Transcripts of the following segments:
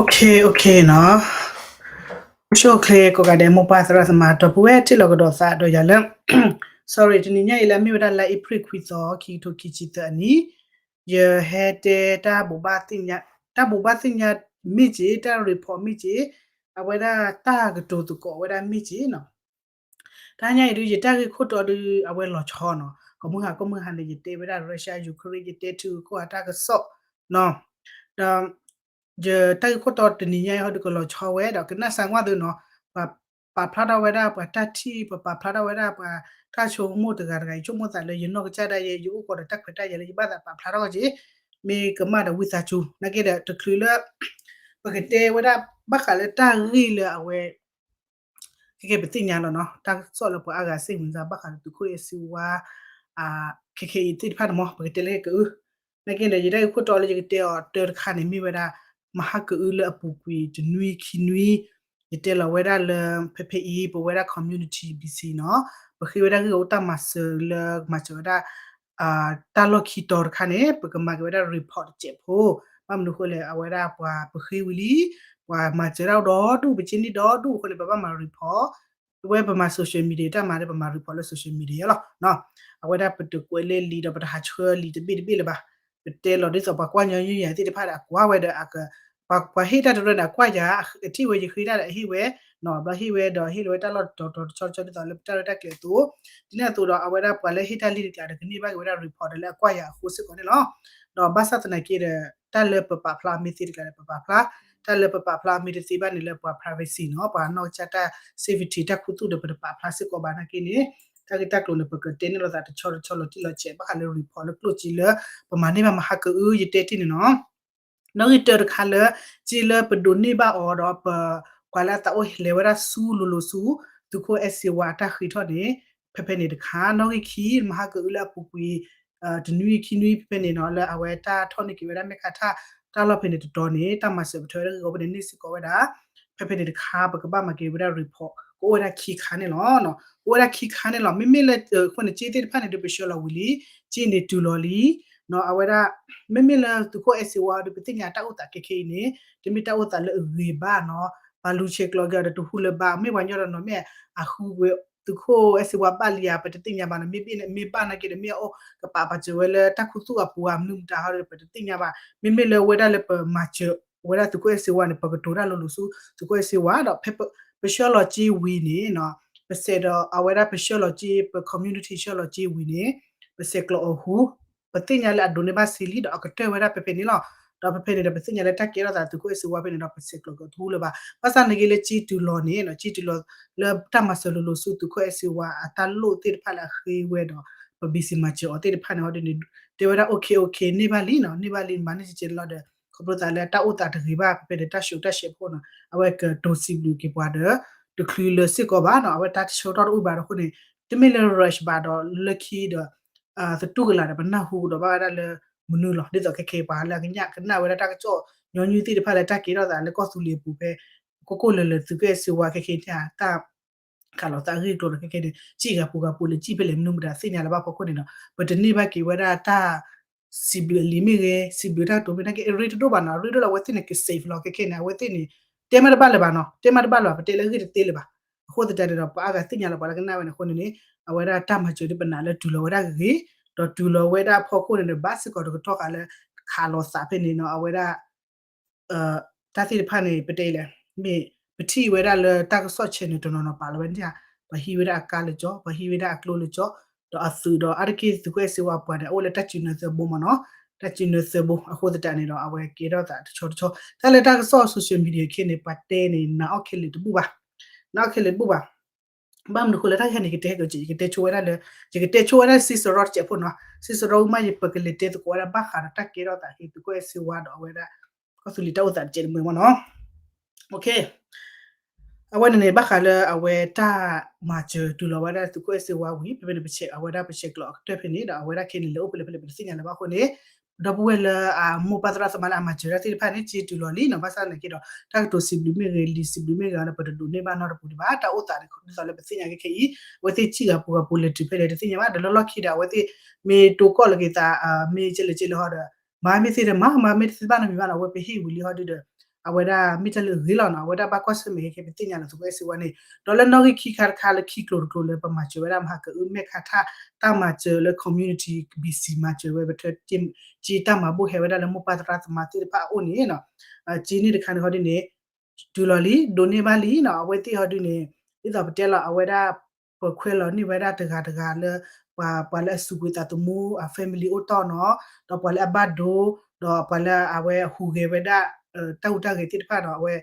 OK OK နီၤ, အိၣ်ဆူၣ်အိၣ်ချ့ကိးဂၤဒဲး မိၢ်ပၢ်သရၣ်သမါ ဒီပုၢ်ဝဲၢ်ထံၣ်လိာ်ကဒီးသးဒီးယၤလၢ sorry တနံၤညါအံၤလၢအမ့ၢ်ဝဲဒၣ်လါအ့ဖြ့ၣ်ခွံသီ ခံကထိခံဆံသၢအနံၤ, ယဟဲတဲတၢ်ဘိးဘၣ်သ့ၣ်ညါ, တၢ်ဘိးဘၣ်သ့ၣ်ညါမ့ၢ်က့ၤ တၢ် report မ့ၢ်က့ၤ, အဝဲဒၣ်တၢ်ကတိၤသကိးဝဲဒၣ်မ့ၢ်က့ၤနီၤ. တဟါညါအံၤဒုး ယတၢ်ဂ့ၢ်ခိၣ်တီဒုး အဝဲလီၤဆီနီၤ, ကိးမုၢ်ဟါကိးမုၢ်ဟါန့ၣ် ယတဲဝဲဒၣ် Russia Ukraine ယတဲထံဂုၤကီၢ်ဂၤတၢ်ကစီၣ်နီၤ, ဒီး ယတၢ်ဂ့ၢ်ခိၣ်တီတနံၤညါအံၤဟီဒုးကလီၤဆီဝဲဒီး ကနၣ်စၢ်ကွၢ်သုနီၤ, ပှၤပာ်ဖျါထီၣ်ဝဲဒၣ်ပှၤတၢ်ထံၣ် ပှၤပာ်ဖျါထီၣ်ဝဲဒၣ်ပှၤတၢ်ဆိကမိၣ်တဂၤတဂၤ ယဆိကမိၣ်သးလၢယနီၢ်ကစၢ်ဒၣ်ယဲ ယအိၣ်ကီးဒီးတၢ်ခွဲးတၢ်ယာ်လၢယဘၣ်သးပာ်ဖျါထီၣ်က့ၤ မ့ၢ်ကမၣ်ဒီးဝံသးစူၤ နာ်က့ဒီးတချုးလၢ ပကတဲဝဲဒၣ်ဘၣ်ဃးလၢတၢ်ဂ့ၢ်လၢအဝဲ ခဲကဲပသ့ၣ်ညါလီၤနီၤ, တၢ်ကစီၣ်လၢပှၤအါဂၤစ့ၣ်မုာ်သးဘၣ်ဃးလၢသုးခိၣ်အဲၣ်စ့ဝါ ခဲကဲအံၤသ့ၣ်တဖၣ်န့ၣ်မ့ၢ် ပကတဲလၢကကအု, နာ်က့ဒီး ယတၢ်ဂ့ၢ်ခိၣ်တီလၢယကတဲအီၤတၢ်တခါန့ၣ် မ့ၢ်ဝဲဒၣ် မဟါကအုလၢအပူၤကွံာ်တနွံခံနွံ, ယတဲလီၤဝဲဒၣ်လၢ ဖဲဖဲအံၤ ပဝဲဒၣ် community B C နီၤ, ပဃ့ဝဲဒၣ်ဂ့ၢ်အိၣ်တၢ်မၤစၢၤလၢမၤစၢၤဝဲဒၣ် တၢ်လီၢ်ခံတီၤတခါန့ၣ် ပကမၤက့ၤဝဲဒၣ် report တစဲးဖိ, ဘၣ်မနုၤအဃိလဲၣ် အဝဲဒၣ်ပှၤပဃ့ဝံၤလံ, ပှၤမၤစၢၤဒၣ်ဒီဒူၣ် ပက့ၤန့ၢ်ဒီဒူၣ်အဃိန့ၣ် ပဘၣ်မၤ report, ဝဲပမၤ social media တၢ်မၤဒီး ပမၤ report လၢ social media လီၤ, အဝဲဒၣ်ပတကွဲးလၢလံာ်ဒီးပတဟးဆှၢလံာ်တဘ့ၣ်တဘ့ၣ်လၢၤဘၣ်, ပတဲလီၤဒ်သိးပှၤကွၢ်ညီနုၢ်ယၤသ့ၣ်တဖၣ်ဒီး အကွၢ်ဝဲဒီး ပှၤဟ့ၣ်တၢ်တရၢန့ၣ် အကွၢ်ယၤ, အထံၣ်ဝဲယဃ့တၢ်ဒီးအဟ့ၣ်ဝဲ, ဘျီဟ့ၣ်ဝဲဒီးဟ့ၣ်လီၤဝဲတၢ်လီၢ်တတီၤတဆီတဆီဒ်သိးလၢပတၢ်ရဲၣ်တၢ်ကျဲၤအသိး, ဒ်န့ၣ်အသိးဒီး အဝဲဒၣ်ပှၤလၢဟ့ၣ်တၢ်လံတကျါဒီး ကန့ၢ်ဘၣ်က့ၤဝဲဒၣ် report ဒီးလၢအကွၢ်ယၤအဃိစ့ၢ်ကီးန့ၣ်လီၤ. ဒီးဘၣ်ဆၣ်သနာ်က့ဒီး တၢ်လၢပပာ်ဖျါအီၤမ့ၢ်သ့တကျါဒီးပပာ်ဖျါ, တၢ်လၢပပာ်ဖျါအီၤမ့ၢ်တသ့ဘၣ်န့ၣ်လၢပှၤ privacy နီၤ, ပှၤနီၢ်ကစၢ်တၢ် safety တၢ်ခူသူၣ်ဒီး ပတပာ်ဖျါစ့ၢ်ကီးဘၣ်နာ်က့န့ၣ်, တၢ်ဂ့ၢ်တၢ်ကျိၤန့ၣ် ပကတဲန့ၢ်လိာ်သးတဆီတဆီလီၤတံၢ်လီၤဆဲး ဘၣ်ဃးလၢ report လၢကျိၣ်စ့လၢ ပမၤန့ၢ်ဘၣ်မဟါကအု ယတဲတ့ၢ်န့ၣ်နီၤ. နီၣ်ဂံၢ်တၢတခါလၢ စ့လၢပဒိးန့ၢ်ဘၣ်အီၤဒီးပ ပှၤလၢအသးအိၣ်လဲၤဝဲဒၣ်ဆူလိၤလိၤဆူ သုးခိၣ်အဲၣ်စ့ဝါအတၢ်ဃ့ထီၣ်န့ၣ် ဖဲဖဲန့ၣ်တခါ, နီၣ်ဂံၢ်ခံ မဟါကအုလၢအပူၤကွံာ် တနွံခံနွံဖဲဖဲန့ၣ်နီၤ လၢအဝဲတၢ်ထီၣ်န့ၢ်က့ၤဝဲဒၣ်မဲၢ်ခးထၣ် တၢ်လီၢ်ဖဲန့ၣ်တတီၤန့ၣ် တၢ်မၤစၢၤပထၢဝဲဒၣ်ဂ့ၢ်ဂီၤဖဲန့ၣ်န့ၢ်စ့ၢ်ကီးဝဲဒၣ် ဖဲဖဲန့ၣ်တခါ ပကဘၣ်မၤက့ၤဝဲဒၣ် report ကအိၣ်ဝဲဒၣ်ခံခါန့ၣ်လီၤ. ကအိၣ်ဝဲဒၣ်ခံခါန့ၣ်လီၤ. မ့မ့ၢ်လၢ အဃိန့ၣ် စ့သ့ၣ်တဖၣ်န့ၣ်ဒီး ပဆှၢလီၤဝံၤလံ, စ့န့ၣ်တုၤလီၤလံ, အဝဲဒၣ် မ့မ့ၢ်လၢသုးခိၣ်အဲၣ်စ့ဝါဒီး ပသ့ၣ်ညါတၢ်အိၣ်သးခဲခဲအံၤန့ၣ် တမ့ၢ်တၢ်အိၣ်သးလၢအဂ့ၤဘၣ်နီၤ, ပှၤလူၤဆဲးကျိးက့ၤအီၤဒီးတဟူလၢၤဘၣ်, မ့ၢ်ပှၤညီဒီးနီၤ မ့ၢ်အဃုဝဲ သုးခိၣ်အဲၣ်စ့ဝါဘၣ်လံဧါ ပတသ့ၣ်ညါဘၣ်နီၤ, မ့ၢ်ဘၣ်န့ၣ် မ့ၢ်ဘၣ်နာ်က့ဒီး မ့ၢ်အအိၣ်ကပာ်ပာ်စၢၤဝဲလၢတၢ်ခူသူၣ်အပူၤဧါ မနုၤမတၤဟီဒီး ပတသ့ၣ်ညါဘၣ်. မ့မ့ၢ်လၢဝဲဒၣ်လၢပမၤစၢၤဝဲဒၣ်သုးခိၣ်အဲၣ်စ့ဝါန့ၣ် ပကတိၤတၢ်လိၤလိၤဆူသုးခိၣ်အဲၣ်စ့ဝါဒီး ဖဲပဆှၢလီၤစ့ဝံၤန့ၣ်နီၤ, ပဆဲးဒီးအဝဲဒၣ်ပဆှၢလီၤစ့ ပ community ဆှၢလီၤစ့ဝံၤန့ၣ် ပဆဲးကျိးအီၤဟူ ပသ့ၣ်ညါလၢအဒိးန့ၢ်ဘၣ်စ့လံဒီးအကတၢၢ်ဝဲဒၣ်ဖဲဖဲန့ၣ်လီၤ. ဒီးဖဲဖဲန့ၣ်ဒီး ပသ့ၣ်ညါလၢတၢ်ကဲထီၣ်သးသုးခိၣ်အဲၣ်စ့ဝါဖဲန့ၣ်ဒီး ပဆဲးကျိးကတဟူလၢၤဘၣ်. ဘၣ်ဆၣ်နာ်က့လၢစ့တုၤလီၤန့ၣ် စ့တုၤလီၤလၢတၢ်မၤစၢၤလိၤလိၤဆူသုးခိၣ်အဲၣ်စ့ဝါအတၢ်လိၣ်သ့ၣ်တဖၣ်လၢအဃ့ဝဲဒီး ပ busy မၤစၢၤအီၤသ့ၣ်တဖၣ်န့ၣ်ဟီဒ်န့ၣ် တဲဝဲဒၣ် okay okay န့ၢ်ဘၣ်လံနီၤ, န့ၢ်ဘၣ်လံ မၤန့ၢ်ကဲကဲလီၤဒီး ခီဖျိသးလၢတၢ်အိၣ်သးတဂ့ၤဘၣ် ဖဲဖဲန့ၣ် တၢ်ဆှိးတၢ်ဆှဲးဖိနီၤ အဝဲကတိၤစံးဘျုးက့ၤပှၤဒီး တချုးလၢၤစ့ၢ်ကီးဘၣ်နီၤ, အဝဲတၢ်ဆၢကတီၢ်တအိၣ်ဘၣ်ဒီးအဃိန့ၣ် တမ့ၢ်လၢ rush ဘၣ်ဒီးလၢခံဒီး သတူၢ်ကလာ်ဒီးပနၢ်ဟူကဒီးဘၣ်ဝဲဒၣ်လၢမနုၤလီၤ. ဒ်သိးခဲခဲအံၤပှၤလၢအကညးကနၣ်ဝဲဒၣ်တၢ်ကစီၣ် ညီနုၢ်သ့ၣ်တဖၣ်လၢတၢ်ကဲထီၣ်သးလၢကီၢ်သူလ့ၤအပူၤဖဲ ကိၢ်ကိၢ်လၢၤလၢၤသုးခိၣ်အဲၣ်စ့ဝါခဲခဲအံၤန့ၣ် တၢ်ခးလိာ်သးအဂ့ၢ်အကျိၤဒီးခဲခဲန့ၣ် စံၣ်ဂၤပူၤဂၤပူၤလဲၤစံၣ်ဖဲလဲၣ်မနုၤမတၤသ့ၣ်ညါလၢၤဘၣ်ဖီခိၣ်န့ၣ်ဒီး ပတန့ၢ်ဘၣ်က့ၤဝဲဒၣ်တၢ် စံးဘျုးအလံာ်မ့ၢ်ဂ့ၤ စံးဘျုးတၢ်ကတိၤမ့ၢ်ဂ့ၤ နာ်က့အရ့တဒိၣ်ဘၣ်နီၤ, အရ့ဒိၣ်လၢအဝဲသ့ၣ်န့ၣ် က safe လီၤခဲခဲန့ၣ် အဝဲသ့ၣ်န့ၣ် တဲမးတဘၣ်လၢၤဘၣ်နီၤ, တဲမးတဘၣ်လၢၤဘၣ် ပတဲလၢအဂ့ၢ်တသ့လၢၤဘၣ်. အဃိသတးန့ၣ်ဒီး ပှၤအါဂၤသ့ၣ်ညါလီၤ ပှၤလၢကနၣ်ဝဲန့ၣ်အဃိန့ၣ်န့ၣ် အဝဲဒၣ်တၢ်မၤစၢၤဒ်ပနာ်လၢတုၤလီၤဝဲဒၣ်ဂ့ၤဂ့ၤ ဒီးတုၤလီၤဝဲဒၣ်ဖီခိၣ်န့ၣ်ဒီး ဘၣ်စ့ၢ်ကီးတကတီၢ်ဃာ်လၢ ခးလိာ်သးဖဲန့ၣ်နီၤ အဝဲဒၣ် တၢ်သ့ၣ်တဖၣ်န့ၣ် ပတဲလဲၣ် မ့ၢ်ပထံၣ်ဝဲဒၣ်လၢတၢ်ကစီၣ် channel တနီၤနီၤပာ်လီၤဝဲန့ၣ် ပှၤဟံးဝဲဒၣ်အကါလၢကၠီ ပှၤဟံးဝဲဒၣ်အကျိလၢကၠီ ဒီးအသုးဒီးအါတက့ၢ်သုးခိၣ်အဲၣ်စ့ဝါပှၤန့ၣ် အအိၣ်လၢတၢ်စုနၢသၢဘိမ့ၢ်နီၤ, တၢ်စုနၢသၢဘိ အဃိသတးန့ၣ်ဒီး အဝဲကဲထီၣ်သးတဆီတဆီ တၢ်လၢတၢ်ကစီၣ် social media ခဲန့ၣ် ပှၤတဲန့ၣ် နာ်အီၣ်ခဲလၢာ်တဘူၣ်ဘၣ်, နာ်အီၣ်ခဲလၢာ်တဘူၣ်ဘၣ်. ဘၣ်မနုၤအဃိလဲၣ် တၢ်တခါန့ၣ် ယကတဲဟဲကၠီ ယကတဲဆိဝဲဒၣ်လၢ ယကတဲဆိဝဲဒၣ် စံးစရီတစဲးဖိနီၤ, စံးစရီမး ယပကလဲၤတဲသကိးဝဲဒၣ်ဘၣ်ဃးဒီးတၢ်ကဲထီၣ်သးဟ့သုးခိၣ်အဲၣ်စ့ဝါဒီးအဝဲဒၣ် ကီၢ်သူလ့ၤတၢ်အိၣ်သးတစဲးတမှဲၤမ့ၢ်နီၤ. အဝဲန့ၣ်န့ၣ် ဘၣ်ဃးလၢအဝဲတၢ်မၤစၢၤတုၤလီၤဝဲဒၣ်သုးခိၣ်အဲၣ်စ့ဝါဝံၤ ဖဲဖဲန့ၣ် ပဆဲးအဝဲဒၣ်ပဆဲးကျိးအကတၢၢ်ဖဲန့ၣ်ဒီး အဝဲဒၣ်ခဲန့ၣ် လဲၤအိၣ်ဖဲလဲၣ်ဖဲလဲၣ် ပတသ့ၣ်ညါလၢၤဘၣ်အဃိန့ၣ် ဒီပုၢ်ဝဲၢ်လၢအမိၢ်ပၢ်သရၣ်သမါလၢအမၤစၢၤတၢ်သ့ၣ်တဖၣ်န့ၣ် စ့တုၤလီၤလံနီၤ. ဘၣ်ဆၣ်သနာ်က့ဒီး တၢ်ကတိၤစံးဘျုးမ့ၢ်ဂ့ၤ လံာ်စံးဘျုးမ့ၢ်ဂ့ၤဒီး ပတဒိးန့ၢ်ဘၣ်နီတပူၤဒံးဘၣ်. တၢ်အိၣ်သးန့ၣ် ဒ်သိးလၢပသ့ၣ်ညါခဲခဲအံၤ အဝဲသ့ၣ်စံၣ်ဂၤပူၤဂၤပူၤလဲၤတုၤဖဲလဲၣ်တသ့ၣ်ညါဘၣ်. ဒီးလၢလီၢ်ခံဒီး အဝဲသ့ၣ်မ့ၢ်တိကီၢ်လၢက့ၤသး မ့ၢ်ကဲလဲၣ်ကဲလဲၣ်ဟီဒီး မၤမ့ၢ်သ့ဒီးမၤ မၤမ့ၢ်တသ့ဘၣ်နီတမံၤဘၣ်နီၤ. အဝဲပဟ့ၣ်ဝံၤလံဟီဒုဒီး အဝဲဒၣ်မ့ၢ်တၢ်လၢအဂ့ၤလီၤနီၤ, အဝဲဒၣ်ဘၣ်ကွၢ်ဆၢၣ်မဲာ်ဟဲက့ၤ ပသ့ၣ်ညါလီၤသုးခိၣ်အဲၣ်စ့ဝါန့ၣ်, ဒီးလၢနီၣ်ဂံၢ်ခံခါတခါလၢခံကျိၤတကျိၤလၢပမၤစၢၤဝဲဒၣ်မဟါကအု မဲၢ်ခါထၣ်တၢ်မၤစၢၤလၢ community B C မၤစၢၤဝဲ ပထၢ က့တၢ်မၤဘူၣ်ဟဲဝဲဒၣ်လၢမိၢ်ပၢ်သရၣ်သမါသ့ၣ်တဖၣ်အအိၣ်န့ၣ်နီၤ, က့န့ၣ်တခါန့ၣ်ဟီဒုန့ၣ် တုၤလီၤလံ ဒိးန့ၢ်ဘၣ်လံနီၤ, အဝဲသ့ၣ်ဟီဒုန့ၣ် ဒ်သိးပတဲလီၤအဝဲဒၣ် ပခွဲးလီၤန့ၢ်ဝဲဒၣ်တဂၤတဂၤလၢ ပှၤ ပှၤလၢအစူးကွံာ်သးသမူအ family အိၣ်တီၢ်နီၤ, ဒီးပှၤလၢအဘၣ်ဒိ ဒီးပှၤလၢအဝဲဟူးဂဲၤဝဲဒၣ် တၢ်ဟူးတၢ်ဂဲၤသ့ၣ်တဖၣ်ဒီး အဝဲ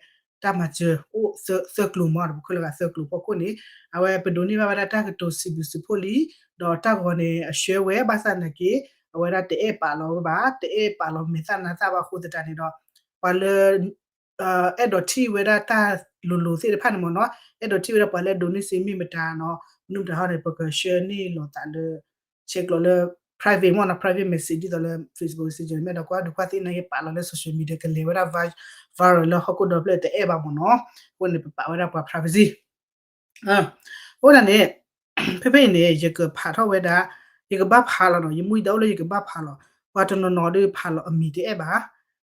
တၢ်မၤစၢၤအိၣ်သၢကျိၤမးဒီး ပခွဲးလီၤဂာ်သၢကျိၤဖီခိၣ်န့ၣ် အဝဲပဒိးန့ၢ်ဘၣ်ဝဲဒၣ်တၢ်ကတိၤစံးဘျုးစံးဖှိၣ်လံ, ဒီးတၢ်ဂီၤန့ၣ် အဆှၢဝဲဘၣ်ဆၣ်နာ်က့ အဝဲဒၣ်တအဲၣ်ပာ်လီၤဝဲဘၣ်, တအဲၣ်ပာ်လီၤမဲာ်သၣ်နါသၣ်ဘၣ်အဃိသတးန့ၣ်ဒီး ပှၤလၢ အဲၣ်ဒိးထံၣ်ဝဲဒၣ်တၢ်လိၤလိၤသ့ၣ်တဖၣ်န့ၣ်မ့ၢ်နီၤ, အဲၣ်ဒိးထံၣ်ဝဲဒၣ်ပှၤလၢအဒိးန့ၢ်စ့မ့ၢ်မတၤနီၤ, မနုၤမတၤဟီန့ၣ် ပကဆှၢန့ၢ်လိာ်သးလၢ ဆဲးကျိးလၢ private မ့ၢ်နီၤ, private message ဒ်သိးလၢ Facebook Messenger မ့ၢ်ဒီးကွၢ်ဒုးကွၢ်သ့ၣ်နာ်က့ ပာ်လီၤလၢ social media ကလဲၤဝဲဒၣ် viral လၢဟီၣ်ခိၣ်ဒီဖျၢၣ်တအဲၣ်ဘၣ်မ့ၢ်နီၤ, အဃိန့ၣ် ပပာ်ဝဲဒၣ်ပှၤ privacy အဃိသတးန့ၣ် ဖဲဖဲအံၤန့ၣ် ယကဖးထီၣ်ဝဲဒၣ်, ယကဘၣ်ဖးလီၤနီၤ, ယမူယဒၣ်အိၣ်လၢယကဘၣ်ဖးလီၤ, ပှၤတနီၤနီၤဒုးဖးလီၤအမံၤတအဲၣ်ဘၣ်,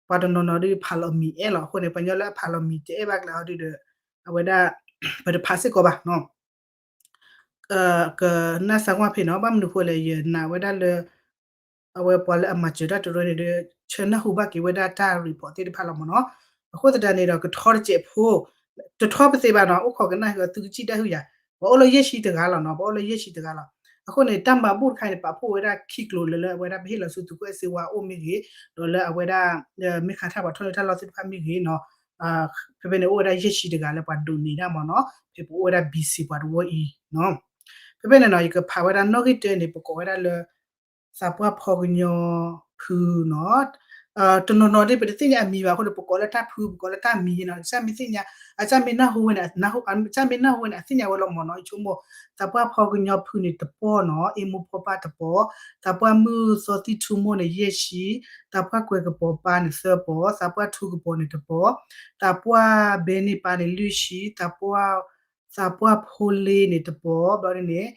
ပှၤတနီၤနီၤဒုးဖးလီၤအမံၤအဲၣ်လီၤ, အဃိန့ၣ် ပှၤညီလၢအဖးလီၤမံၤတအဲၣ်ဘၣ်ကျဲဟီဒုဒီး အဝဲဒၣ် ပတဖးစ့ၢ်ကီးဘၣ်နီၤ ကနၣ်စၢ်ကွၢ်ဖဲနီၤ, ဘၣ်မနုၤဃိလဲၣ် ယနာ်ဝဲဒၣ်လၢ အဝဲပှၤလၢအမၤစၢၤတၢ်တရၢန့ၣ်ဒီး ဆၢနၢ်ဟူဘၣ်က့ၤဝဲဒၣ်တၢ် report သ့ၣ်တဖၣ်လီၤမ့ၢ်နီၤ, အဃိသတးန့ၣ်ဒီး ကထီတစဲးဖိ, တထီပသ့ဘၣ်နီၤ, အိၣ်ခိးကနၣ်ဟူ သုကစံၣ်တၢ်ဟုၣ်ယၤ, ပှၤအိၣ်လၢယဲၢ်ဆံတဂၤလီၤနီၤ, ပှၤအိၣ်လၢယဲၢ်ဆံတဂၤလီၤ, အဃိန့ၣ် တၢ်မၤဘူၣ်တခါန့ၣ် ပာ်ဖှိၣ်ဝဲဒၣ်ခံကျိၤလၢလၢအဝဲဒၣ်ပဟ့ၣ်လီၤဆူသုးခိၣ်အဲၣ်စ့ဝါအိၣ်မ့ၢ်ဂ့ၤ, ဒီးလၢအဝဲဒၣ် မ့ၢ်ခးထၣ်ပှၤထီၣ်လၢတၢ်လီၢ်သ့ၣ်တဖၣ်မ့ၢ်ဂ့ၤနီၤ, ဖဲဖဲန့ၣ် အိၣ်ဝဲဒၣ်ယဲၢ်ဆံတဂၤလၢပှၤဒိးန့ၢ်ဒၣ်မ့ၢ်နီၤ, ဖဲပအိၣ်ဝဲဒၣ် B C ပှၤတဝီအံၤနီၤ, ဖဲဖဲန့ၣ်နီၤ ယကဖးဝဲဒၣ်နီၣ်ဂံၢ်တၢန့ၣ် ပကိးဝဲဒၣ်လၢ သးပှၢ်ဖီကညီဖုနီၤ, တနီၤနီၤဒ်ပတသ့ၣ်ညါအမံၤဘၣ်အဃိန့ၣ် ပကိးလၢတၢ်ဖု ပကိးလၢတၢ်မံၤနီၤ, ကစၢ်မ့ၢ်သ့ၣ်ညါ, အကစၢ်မ့ၢ်နၢ်ဟူဝဲန့ၣ်, ကစၢ်မ့ၢ်နၢ်ဟူဝဲန့ၣ် အသ့ၣ်ညါဝဲလီၤမ့ၢ်နီၤ, ယဆိကမိၣ် သးပှၢ်ဖီကညီဖုန့ၣ်တပီၢ်နီၤ, အ့မိၢ်ဖီပၢ်တပီၢ်, သးပှၢ်မုၢ်သီသံၣ်ထူမိၢ်န့ၣ်ယဲၢ်ဆံ, သးပှၢ်ကွဲးကပီၤပၢ်န့ၣ်သၢပီၢ်, သးပှၢ်ထူကပီၤန့ၣ်တပီၢ်, သးပှၢ်ဘဲန့ၢ်ပၢ်န့ၣ်လွံၢ်ဆံ, သးပှၢ် သးပှၢ်ဖိလ့န့ၣ်တပီၢ်, ဘျီဒ်န့ၣ်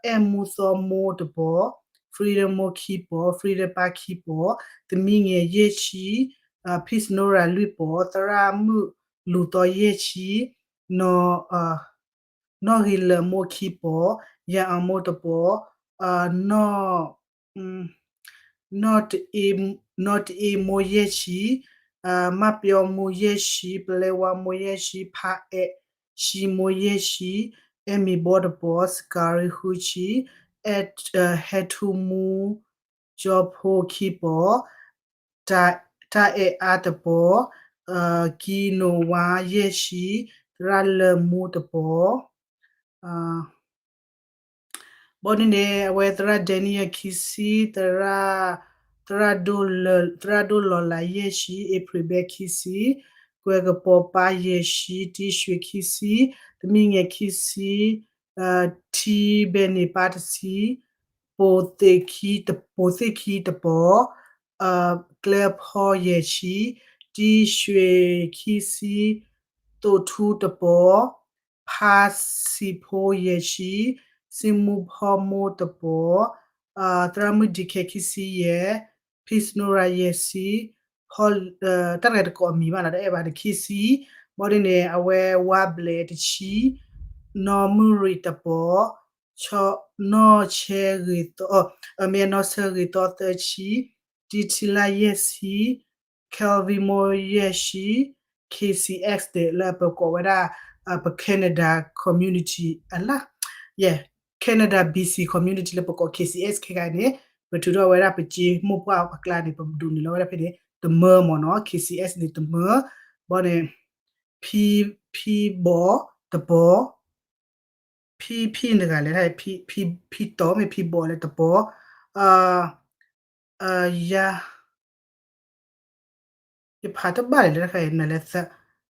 အဲၣ်မူသီမိၢ်တပီၢ်, Freedom မိၢ်ခံပီၢ်, Freedom ပၢ်ခံပီၢ်, သမံငဲၤယဲၢ်ဆံ, Peace Nora လွံၢ်ပီၢ်, သရၣ်မုၣ်လူၤသီယဲၢ်ဆံ, နီၢ် နီၢ်ဂ့ၤလၢာ်မိၢ်ခံပီၢ်, ယၤအမိၢ်တပီၢ်, နီၢ် နီၢ်တအ့မိၢ်ယဲၢ်ဆံ, မၢ်ပျီမိၢ်ယဲၢ်ဆံ, ပလဲဝါမိၢ်ယဲၢ်ဆံ, ဖါအဲးဆံမိၢ်ယဲၢ်ဆံ, အဲၣ်မံၤဘီတပီၢ်, စကၤရံဃုဆံ, ဟဲထူမူ ကၠီဖိခံပီၢ်, တၢ်အဲၣ်အါတပီၢ်, ကံနိဝါယဲၢ်ဆံ, သရၣ်လၢမူတပီၢ် ဘီဒ်န့ၣ် အဝဲသရၣ် Daniel ခံဆံ, သရၣ်, သရၣ်ဒိၣ်လီၤလးယဲၢ်ဆံ, April ဘဲခံဆံ, ကွဲးကပီၤပၢ်ယဲၢ်ဆံ, တံၢ်ရွှ့ၣ်ခံဆံ, သမံငဲၤခံဆံ, ထံဘဲန့ၣ်ပၢ်တဆံ, ပိာ်သ့ၣ်ခံတပီၢ်, ကျဲဖီယဲၢ်ဆံ, တံၢ်ရွှ့ၣ်ခံဆံ, သိၣ်ထူတပီၢ်, ဖါစံးဖိယဲၢ်ဆံ, စံမူဖီမိၢ်တပီၢ်, သရၣ်မုၣ် ဒံခဲ ခံဆံယဲၢ်, Peace Nora ယဲၢ်ဆံ, ဖီ, တၢ်တဂၤတကိးအမံၤဘၣ်နီၤ တအဲၣ်ဘၣ်န့ၣ် ခံဆံ, ဘီဒ်န့ၣ် အဝဲဝါဘျဲးတဆံ, နီၢ်မုၢ်ရံၣ်တပီၢ်, နီၢ်ဆဲဂ့ၤသီ, မ့ၢ်နီၢ်ဆဲဂ့ၤသီသၢဆံ, တံထံလၢ်ယဲၢ်ဆံ, Kelvin မိၢ်ယဲၢ်ဆံ, K C S န့ၣ် လၢပကိးဝဲဒၣ် ပ Canada community အလၢ Canada B C community လၢပကိး K C S ခဲခါအံၤန့ၣ် ပထုးထီၣ်ဝဲဒၣ်ပက့မိၢ်ပှၢ်အကျါန့ၣ် ပဒိးန့ၢ်လီၤဝဲဒၣ်ဖဲန့ၣ် တမၢမ့ၢ်နီၤ K C S န့ၣ်တမၢ, ဘီန့ၣ် ဖံ, ဖံဘီၣ်တပီၢ် ဖံ, ဖံတဂၤလဲၣ်, ဖံတီၤမ့ၢ်ဖံဘီၣ်လဲၣ်တပီၢ်, ယၤ ယဖးတဘၣ်လဲၣ်လၢတခါအံၤ နလဲၤ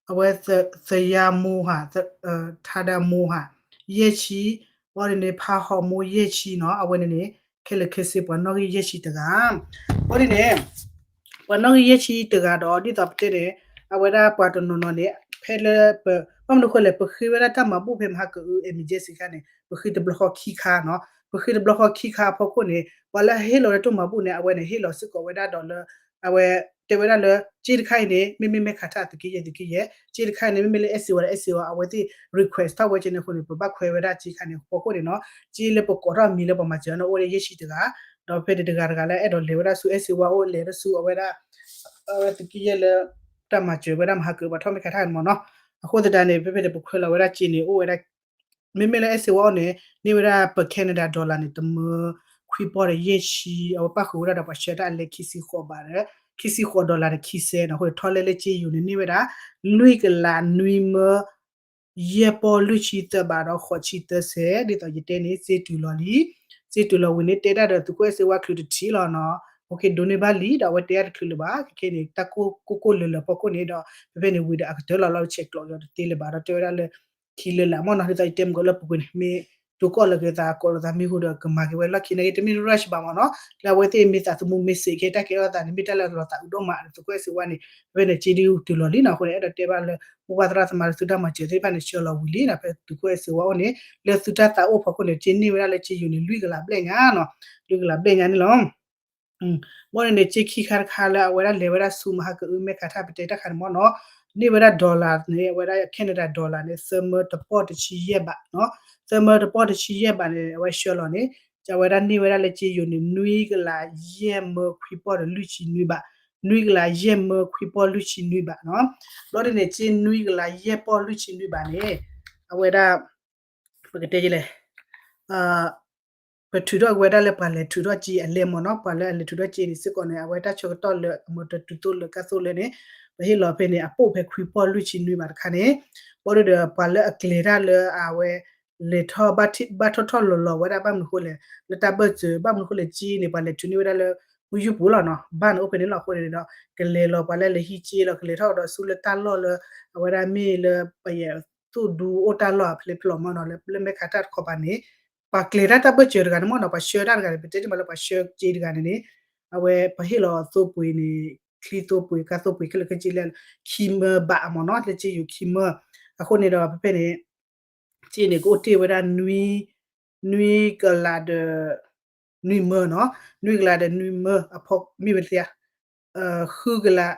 အဝဲသယါမိၢ်ဟး, ထါဒၣ်မိၢ်ဟး, ယဲၢ်ဆံ, ဘီန့ၣ်န့ၣ် ဖါဟီၣ်မိၢ်ယဲၢ်ဆံနီၤ, အဝဲန့ၣ်န့ၣ် ခဲလၢာ်ခဲဆ့ပှၤနီၣ်ဂံၢ်ယဲၢ်ဆံတဂၤ, ဘီန့ၣ်န့ၣ် ပှၤနီၣ်ဂံၢ်ယဲၢ်ဆံတဂၤဒီး ဒ်သိးပတဲန့ၣ် အဝဲဒၣ်ပှၤတနီၤနီၤန့ၣ် ဖဲလၢပ, ဘၣ်မနုၤဃိလဲၣ် ပဃ့ဝဲဒၣ်တၢ်မၤဘူၣ်ဖဲမဟါကအု emergency ခါန့ၣ် ပဃ့တဘျီဃီခံခါနီၤ, ပဃ့တဘျီဃီခံခါအဖီခိၣ်န့ၣ် ပှၤလၢအဟ့ၣ်လီၤဝဲဒၣ်တၢ်မၤဘူၣ်န့ၣ် အဝဲန့ၣ်ဟ့ၣ်လီၤစ့ၢ်ကီးဝဲဒၣ်ဒီးလၢ အဝဲ တဲဝဲဒၣ်လၢ က့တခါအံၤန့ၣ် မ့မ့ၢ်မဲၢ်ခးထၣ်သုးက့ယဲၢ်သုးက့ယဲၢ်, က့တခါအံၤန့ၣ် မ့မ့ၢ်လၢ အဲၣ်စ့ဝါဒီး အဲၣ်စ့ဝါ အဝဲသ့ၣ် request ထီၣ်ဝဲက့န့ၣ်အဃိန့ၣ် ပဘၣ်ခွဲးဝဲဒၣ်က့ခါန့ၣ် အဖီခိၣ်န့ၣ်နီၤ, က့လၢပကိးထီၣ်အမံၤလၢပှၤမၤစၢၤန့ၣ် အိၣ်ဝဲဒၣ်ယဲၢ်ဆံတဂၤ, ဒီးဖဲန့ၣ်တဂၤတဂၤလၢအဲၣ်ဒိးလဲၤဝဲဒၣ်ဆူ အဲၣ်စ့ဝါအိၣ် လဲၤဒၣ်ဆူအဝဲဒၣ် အဝဲသုးက့ယဲၢ်လၢ တၢ်မၤစၢၤဝဲဒၣ်မဟါကၢးပှၤထီၣ်မဲၢ်ခးထၣ်န့ၣ်မ့ၢ်နီၤ, အဃိသတးန့ၣ် ဖဲဖဲန့ၣ် ပခွဲးလီၤဝဲဒၣ်က့န့ၣ် အိၣ်ဝဲဒၣ် မ့မ့ၢ်လၢ အဲၣ်စ့ဝါ အီၤန့ၣ် န့ၢ်ဝဲဒၣ် per Canada dollar န့ၣ် တမၢခွံပီၢ်ဒီးယဲၢ်ဆံ, အဝဲပၣ်ဃုာ်ဝဲဒၣ်ဒီးပှၤဆှၢတၢ်အလဲခံဆံဃိးဘးဒီး ခံဆံဃိး dollar ဒီးခံစဲးနီၤ, အဃိန့ၣ် ထီၣ်လဲလၢက့ယိၤန့ၣ် န့ၢ်ဝဲဒၣ် လွံၢ်ကလးနွံမၢ ယဲၢ်ပီၢ်လွံၢ်ဆံသၢဘးဒီးဃိးဆံသၢစဲး, ဒ်သိးယတဲန့ၣ် စ့တုၤလီၤလံ, စ့တုၤလီၤဝံၤန့ၣ် တဲတၢ်ဒီးသုးခိၣ်အဲၣ်စ့ဝါချုးတထံၣ်လီၤနီၤ, အဃိဒိးန့ၢ်ဘၣ်လံ ဒီးအဝဲတဲအါတချုးလၢၤဘၣ်, ခဲခဲန့ၣ် တၢ်ကိၢ်ကိၢ်လၢာ်လၢာ်ဖီခိၣ်န့ၣ်ဒီး ဖဲဖဲန့ၣ်ဝံၤဒီးအကတၢၢ်လီၤလီၤဆဲးကျိးက့ၤတသ့လၢၤဘၣ်, ဒီးတဲဝဲဒၣ်လၢ ခံလၢာ်လၢာ်မ့ၢ်နီၤ, ဒ်သိးယတဲမုၢ်ကီးလၢပူၤကွံာ်န့ၣ် မ့ၢ်တိကိၣ်လီၤက့ၤသး ကိးလိာ်သးမံၤဟူဒီး ကမၤက့ၤဝဲလီၢ်ခံန့ၣ်က့ တမ့ၢ် rush ဘၣ်မ့ၢ်နီၤ, လၢအဝဲသ့ၣ်မ့ၢ်သးသမူမ့ၢ်စ့းခဲ တၢ်ကဲထီၣ်သးန့ၣ် မ့ၢ်တၢ်လၢလီၤသးအုးဒိၣ်မးဒီး သုးခိၣ်အဲၣ်စ့ဝါန့ၣ် ဖဲဖဲန့ၣ် က့ဒုးတုၤလီၤလံနီၤ, အဃိန့ၣ် အဲၣ်ဒိးတဲဘၣ်လၢ မိၢ်ပၢ်သရၣ်သမါလၢသုတၢ်မၤစၢၤသ့ၣ်တဖၣ်န့ၣ် ဆှၢလီၤဝံၤလံနီၤ, ဖဲသုးခိၣ်အဲၣ်စ့ဝါအိၣ်န့ၣ် လၢသုတၢ်သးအိၣ်ဖီခိၣ်န့ၣ် က့န့ၢ်ဝဲဒၣ်လၢက့ယိၤန့ၣ် လွံၢ်ကလးဘျဲၣ်ညါနီၤ, လွံၢ်ကလးဘျဲၣ်ညါန့ၣ်လီၤ. ဘၣ်န့ၣ်န့ၣ် က့ခံခါတခါလၢအဝဲဒၣ်လဲၤဝဲဒၣ်ဆူမဟါကအုမဲၢ်ခးထၣ် ပတဲတၢ်ခါန့ၣ်မ့ၢ်နီၤ, န့ၢ်ဝဲဒၣ် dollar န့ၣ် အဝဲဒၣ် Canada dollar န့ၣ် သၢမၢတပီၢ်တဆံယဲၢ်ဘးနီၤ, သၢမၢတပီၢ်တဆံယဲၢ်ဘးန့ၣ် အဝဲဆှၢလီၤန့ၣ် အဝဲဒၣ်န့ၢ်ဝဲဒၣ်လၢက့ယိၤန့ၣ် နွံကလးယဲၢ်မၢခွံပီၢ်ဒီးလွံၢ်ဆံနွံဘး, နွံကလးယဲၢ်မၢခွံပီၢ်လွံၢ်ဆံနွံဘးနီၤ, ဘၣ်န့ၣ်န့ၣ် က့နွံကလးယဲၢ်ပီၢ်လွံၢ်ဆံနွံဘးန့ၣ် အဝဲဒၣ် ပကတဲယလဲၣ် ပထုးထီၣ်က့ၤဝဲဒၣ်လၢပှၤလဲၤထုးထီၣ်က့အလဲမ့ၢ်နီၤ, ပှၤလၢအလဲၤထုးထီၣ်က့န့ၣ်စ့ၢ်ကီးန့ၣ် အဝဲတၢ်ဆၢကတီၢ်လၢအမၢတတုၤသိၣ်လၢကါသိၣ်လၢန့ၣ် ပဟ့ၣ်လီၤဖဲန့ၣ် အပိၣ်ဖဲခွံပီၢ်လွံၢ်ဆံနွံဘးတခါန့ၣ်, ဘၣ်ဒီးပှၤလၢအကျဲၤတၢ်လၢအဝဲ လဲၤထီၣ်ဘၣ်ထီၣ်ထီၣ်လီၤလီၤဝဲဒၣ်ဘၣ်မနုၤဃိလဲၣ် လၢတၢ်ဘၢၣ်စၢၤ ဘၣ်မနုၤဃိလဲၣ်က့န့ၣ် ပှၤလဲၤထုးန့ၢ်ဝဲဒၣ်လၢ မုၢ်ယူၢ်ပူၤလီၤနီၤ, ဘၣ်န့ၣ်အိၣ်ဖဲန့ၣ်လီၤအဃိန့ၣ်ဒီး ကလဲၤလီၤပှၤလၢလဲၤဟံးက့လီၤ ကလဲၤထီၣ်ဒီးဆူလၢတၢ်လီၢ်လၢ အဝဲဒၣ်မ့ၢ်လၢ ပယဲၢ်သိၣ်ဒူအိၣ်တၢ်လီၢ်အဖျဲၣ်ဖျီၣ်မ့ၢ်နီၤ လၢလၢမဲၢ်ခးတၢ်တခီပၤန့ၣ် ပှၤကျဲၤတၢ်တၢ်ဘၢၣ်စၢၤတဂၤန့ၣ်မ့ၢ်နီၤ ပှၤဆှၢတၢ်တဂၤန့ၣ် ပတဲတ့ၢ်မးလၢပှၤဆှၢက့တဂၤန့ၣ်န့ၣ် အဝဲပဟ့ၣ်လီၤသိပှ့ၤန့ၣ် ချံသိပှ့ၤ ကါသိပှ့ၤ ခဲလၢာ်ခဲဆ့လၢ ခံမၢဘးမ့ၢ်နီၤ လၢက့ယိၤခံမၢ အဃိန့ၣ်ဒီးဖဲဖဲန့ၣ် က့န့ၣ် ကအိၣ်တ့ၢ်ဝဲဒၣ် နွံကလးဒီး နွံမၢနီၤ, နွံကလးဒီးနွံမၢအဖီမ့ၢ်ဝဲသ့ဧါ, ဃုကလး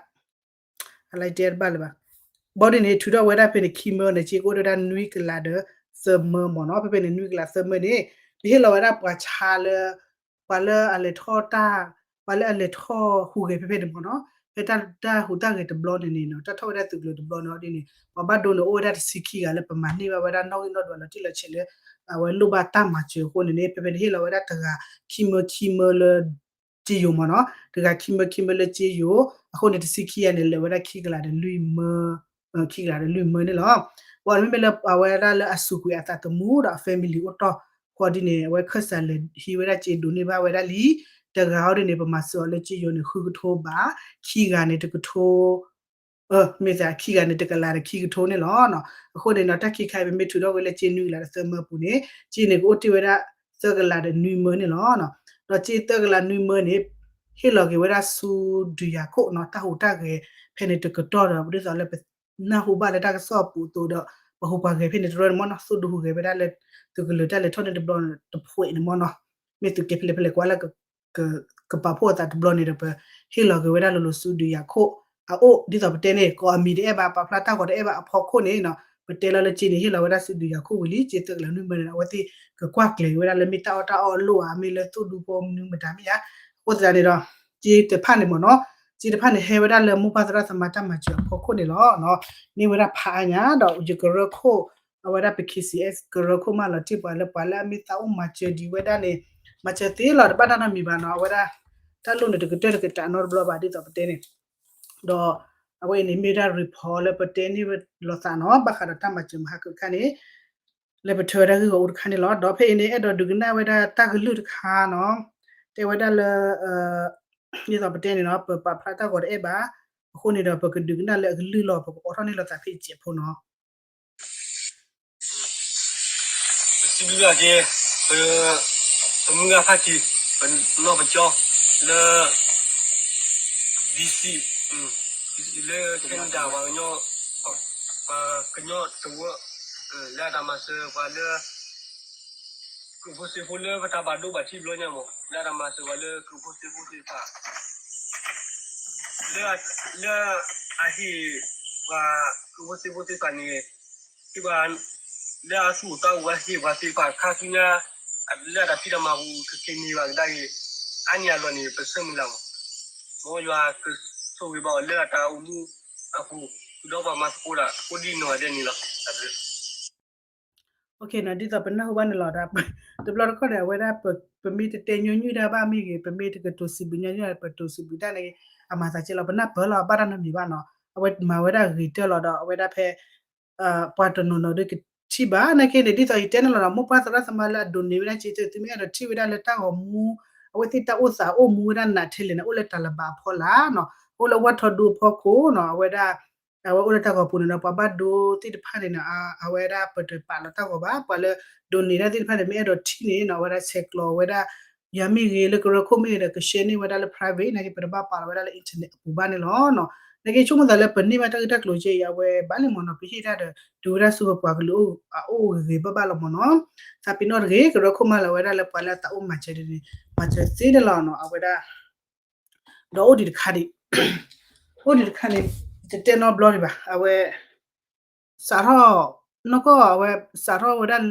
အလၢတဲတဘၣ်လၢၤဘၣ်, ဘၣ်ဒ်န့ၣ် ထုးထီၣ်ဝဲဒၣ်ဖဲန့ၣ် ခံမၢန့ၣ် က့ကအိၣ်တ့ၢ်ဝဲဒၣ် နွံကလးဒီးသၢမၢမ့ၢ်နီၤ, ဖဲဖဲန့ၣ် နွံကလးသၢမၢန့ၣ် ပဟ့ၣ်လီၤဝဲဒၣ်ပှၤဆါလၢ ပှၤလၢအလဲၤထီၣ်တၢ် ပှၤလၢအလဲၤထီၣ်ဟူးဂဲၤဖဲဖဲန့ၣ်မ့ၢ်နီၤ, ဖဲတၢ်ဟူးတၢ်ဂဲၤတဘျီန့ၣ်န့ၣ်နီၤ တၢ်ထီၣ်ဝဲဒၣ်သုးကျိၤတဘျီန့ၣ်ဒ်န့ၣ် ပှၤဘၣ်ဒိန့ၣ်အိၣ်ဝဲဒၣ်တဆံခံဂၤလၢပမၤန့ၢ်ဘၣ်ဝဲဒၣ်နီၣ်ဂံၢ်နီၣ်ဒွးလီၤတံၢ်လီၤဆဲးလၢ အဝဲလိၣ်ဘၣ်တၢ်မၤစၢၤအဃိန့ၣ်န့ၣ် ဖဲဖဲန့ၣ်ဟ့ၣ်လီၤဝဲဒၣ်တဂၤခံမၢခံမၢလၢ က့ယိၤမ့ၢ်နီၤ, တဂၤခံမၢခံမၢလၢက့ယိၤ, အဃိန့ၣ်တဆံခံဂၤန့ၣ် လဲၤဝဲဒၣ်ခံကလးဒီးလွံၢ်မၢ, ခံကလးဒီးလွံၢ်မၢန့ၣ်လီၤ. ပှၤမ့မ့ၢ်လၢအဝဲဒၣ်လၢအစူးကွံာ်အသးသမူဒီးအ family အိၣ်တီၢ်ဃီဒ်န့ၣ် အဝဲခၢၣ်စးလဲၤဟံးဝဲဒၣ်က့ဒိးန့ၢ်ဘၣ်ဝဲဒၣ်လံ, တဂၤဃီဒ်န့ၣ် ပမၤစၢၤအီၤလၢက့ယိၤန့ၣ် ဃုကထိဘး, ခံဂၤန့ၣ်တကထိ မ့ၢ်သးခံဂၤန့ၣ် တကလးဒီးခံကထိန့ၣ်လီၤ. အဃိန့ၣ်နီၤ တၢ်ခံခါအံၤ ပမ့ၢ်ထုးထီၣ်ဝဲလၢက့နွံကလးဒီးသၢမၢအပူၤန့ၣ် က့န့ၣ်ကအိၣ်တ့ၢ်ဝဲဒၣ် သၢကလးဒီးနွံမၢန့ၣ်လီၤ. ဒီးက့သၢကလးနွံမၢန့ၣ် ဟ့ၣ်လီၤက့ၤဝဲဒၣ်ဆူဒုးယၤခိၣ်နီၤ တၢ်ဟူးတၢ်ဂဲၤဖဲန့ၣ်တကတီၢ်ဒီး ဒ်သိးလၢပနၢ်ဟူဘၣ်လၢတၢ်ကစီၣ်အပူၤအသိးဒီး ပှၤဟူးပှၤဂဲၤဖဲန့ၣ်တရၢန့ၣ်မ့ၢ်နီၤ သိၣ်ဒူဟူးဂဲၤဝဲဒၣ်လၢ သုးကလၢၤတၢ်လဲၤထီၣ်န့ၣ်တဘျီန့ၣ် တဖှဲးန့ၣ်မ့ၢ်နီၤ မ့ၢ်သုးက့ဖဲလဲၣ်ဖဲလဲၣ်ကွၢ်လၢ ကပာ်ဖှိၣ်အသးတဘျီန့ၣ်ဒီး ပဟ့ၣ်လီၤက့ၤဝဲဒၣ်လိၤလိၤဆူဒုးယၤခိၣ်အအိၣ် ဒ်သိးပတဲန့ၣ် ကိးအမံၤတအဲၣ်ဘၣ် ပာ်ဖျါတၢ်ဂီၤတအဲၣ်ဘၣ်အဖီခိၣ်န့ၣ်နီၤ ပတဲလီၤလၢက့န့ၣ် ဟ့ၣ်လီၤဝဲဒၣ်ဆူဒုးယၤခိၣ်ဝံၤလံ က့သၢကလးနွံမၢန့ၣ် အဝဲသ့ၣ်ကကွၢ်ကျဲၤဝဲဒၣ်လၢမ့ၢ်တၢ်အီၣ်တၢ်အီအလိၣ်ဧါ မ့ၢ်လၢသိၣ်ဒူဖိမနုၤမတၤမ့ၢ်ဧါ အဃိသတးန့ၣ်ဒီး က့တဖၣ်န့ၣ်မ့ၢ်နီၤ က့တဖၣ်န့ၣ် ဟဲဝဲဒၣ်လၢမိၢ်ပၢ်သရၣ်သမါတၢ်မၤစၢၤအဖီခိၣ်န့ၣ်လီၤ. န့ၢ်ဝဲဒၣ်ဖးအါညါဒီး ယကရၢခိၣ် အဝဲဒၣ်ပ K C S ကရၢခိၣ်မးလီၤတံၢ်ပှၤလၢပှၤလၢအမ့ၢ်သးအိၣ်မၤစၢၤဒံးဝဲဒၣ်န့ၣ် မၤစၢၤသ့လီၤ တဘၣ်တၢ်နီတမံၤဘၣ်နီၤ အဝဲဒၣ် တၢ်လိၣ်န့ၣ်တကတၢၢ်တကတးနီတဘျီဘၣ်ဒ်သိးပတဲန့ၣ် ဒီး အဝဲအံၤန့ၣ်မ့ၢ်ဝဲဒၣ် report လၢပတဲန့ၢ်ဝဲလိာ်သးနီၤ ဘၣ်ဃးဒီးတၢ်မၤစၢၤမဟါကတခါန့ၣ် လၢပထၢဝဲဒၣ်ဂ့ၢ်ဂီၤအူတခါန့ၣ်လီၤ. ဒီးဖဲအံၤန့ၣ် အဲၣ်ဒိးဒုးကနၣ်ဝဲဒၣ်တၢ်ကလုၢ်တခါနီၤ တဲဝဲဒၣ်လၢ ဒ်သိးပတဲန့ၣ်နီၤ ပပာ်ဖျါတၢ်ဂီၤတအဲၣ်ဘၣ် အဃိန့ၣ်ဒီး ပကဒုးကနၣ်လၢအကလုၢ်လီၤ ပကအိးထီၣ်န့ၢ်လိာ်သးဖဲအံၤစဲးဖိနီၤ ပစံးဘျုးဘၣ်က့ၤ ပ ပမုၢ်ဂၤဖါတံၢ် ပနီၢ်ပကၠီ လၢ B C, B C လၢ Canada ပှၤကညီ ပှၤကညီတဝၢ လၢအတၢ်မၤစၢၤပှၤလၢ ကုၢ်ဖိစ့ဖိလၢပတၢ်ဘၣ်ဒိဘၣ်ထံးဘျီညါမး လၢအတၢ်မၤစၢၤပှၤလၢကုၢ်ဖိစ့ဖိသ့ၣ်တဖၣ် လၢ လၢအဟ့ၣ်ပှၤ ကဝီၤသ့ၣ်ဖိသ့ၣ်တဖၣ်န့ၣ် ဟ့ၣ်ပှၤ လၢအသူၣ်အိၣ်သးအိၣ်ဝဲဟ့ၣ်ပှၤသ့ၣ်တဖၣ်ခါဆူညါ လၢအတၢ်ဖံးတၢ်မၤပူၤ ကက့ၤန့ၢ်ဘၣ်ကဒါက့ၤ အါန့ၢ်အလီၢ်န့ၣ် ပဆၢမုၢ်လၢ်မး. မ်ယွၤကဆိၣ်ဂ့ၤဘၣ်အီၤလၢအတၢ်အိၣ်မူအပူၤ ဃုာ်ဒီးပှၤမၤသကိးတၢ်ကိးဒံနီၢ်ဂၤဒဲးန့ၣ်လီၤ. ဒ်သိးပနၢ်ဟူဘၣ်န့ၣ်လီၤဒီး တဘျီတခီၣ်န့ၣ် အဝဲဒၣ် ပမ့ၢ်တတဲညီနုၢ်တၢ်ဘၣ်မ့ၢ်ဂ့ၤ ပမ့ၢ်တကတိၤစံးဘျုးညီနုၢ် ပတိၤစံးဘျုးတၢ်န့ၣ် အမၤသးကဲလီၤ ပနၢ်ပၢၢ်လီၤ ဘၣ်တၢ်နီတမံၤဘၣ်နီၤ အဝဲမၤဝဲဒၣ်ဂ့ၤတၢၢ်လီၤဒီး အဝဲဒၣ်ဖဲ ပှၤတနီၤနီၤဒ်ကထံၣ်ဘၣ်နာ်က့န့ၣ် ဒ်သိးယတဲန့ၣ်လီၤဒီး မိၢ်ပၢ်သရၣ်သမါလၢအဒိးန့ၢ်ဝဲဒၣ်က့ သုမ့ၢ်အဲၣ်ဒိးထံၣ်ဝဲဒၣ်လၢတၢ်ဂီၤမူ အဝဲသ့ၣ်တၢ်အိၣ်သးအိၣ်မူဝဲဒၣ်နးထဲလဲၣ်န့ၣ် အိၣ်လၢတၢ်လၢၤဘၣ်အဖီလာ်နီၤ အိၣ်လၢဝၣ်ထီဒူအဖီခိၣ်နီၤ အဝဲဒၣ် အဝဲအိၣ်လၢတၢ်ဂီၤပူၤန့ၣ်ဒီး ပှၤဘၣ်ဒိသ့ၣ်တဖၣ်န့ၣ်နီၤ အဝဲဒၣ်ပတပာ်လီၤတၢ်ဂီၤဘၣ် ပှၤလၢဒိးန့ၢ်တၢ်သ့ၣ်တဖၣ်န့ၣ် မ့ၢ်အဲၣ်ဒိးထံၣ်န့ၣ်နီၤ အဝဲဒၣ်ဆဲးကျိးဝဲဒၣ် ယၤမ့ၢ်ဂ့ၤ လၢကရၢခိၣ်မ့ၢ်ဂ့ၤဒီး က share န့ၢ်ဝဲဒၣ်လၢ private နာ်က့ ပတဘၣ်ပာ်လီၤဝဲဒၣ်လၢ internet အပူၤဘၣ်န့ၣ်လီၤ. နာ်က့ဆိကမိၣ်သးလၢပန့ၢ်ဘၣ်တၢ်ဂ့ၢ်တၢ်ကျိၤကဲအံၤ အဝဲဘၣ်လံမ့ၢ်နီၤ ပဟ့ၣ်တၢ်ဒီး တုၤဝဲဒၣ်ဆူပပှၤကလုာ်အအိၣ်ဂ့ၤဂ့ၤဘၣ်ဘၣ်လီၤမ့ၢ်နီၤ. သးပ့ၤနီၣ်တဂ့ၤ ကရၢခိၣ်မးလၢအဝဲဒၣ်လၢပှၤလၢအသးအိၣ်မၤစၢၤဒ်န့ၣ် မၤစၢၤသ့န့ၣ်လီၤနီၤ အဝဲဒၣ် ဒီးအိၣ်ဒံးတခါဒံး အိၣ်ဒံးတခါန့ၣ် တတဲနီတဘျီဒံးဘၣ် အဝဲ စးထီၣ် နီၢ်ကီၢ်အဝဲ စးထီၣ်ဝဲဒၣ်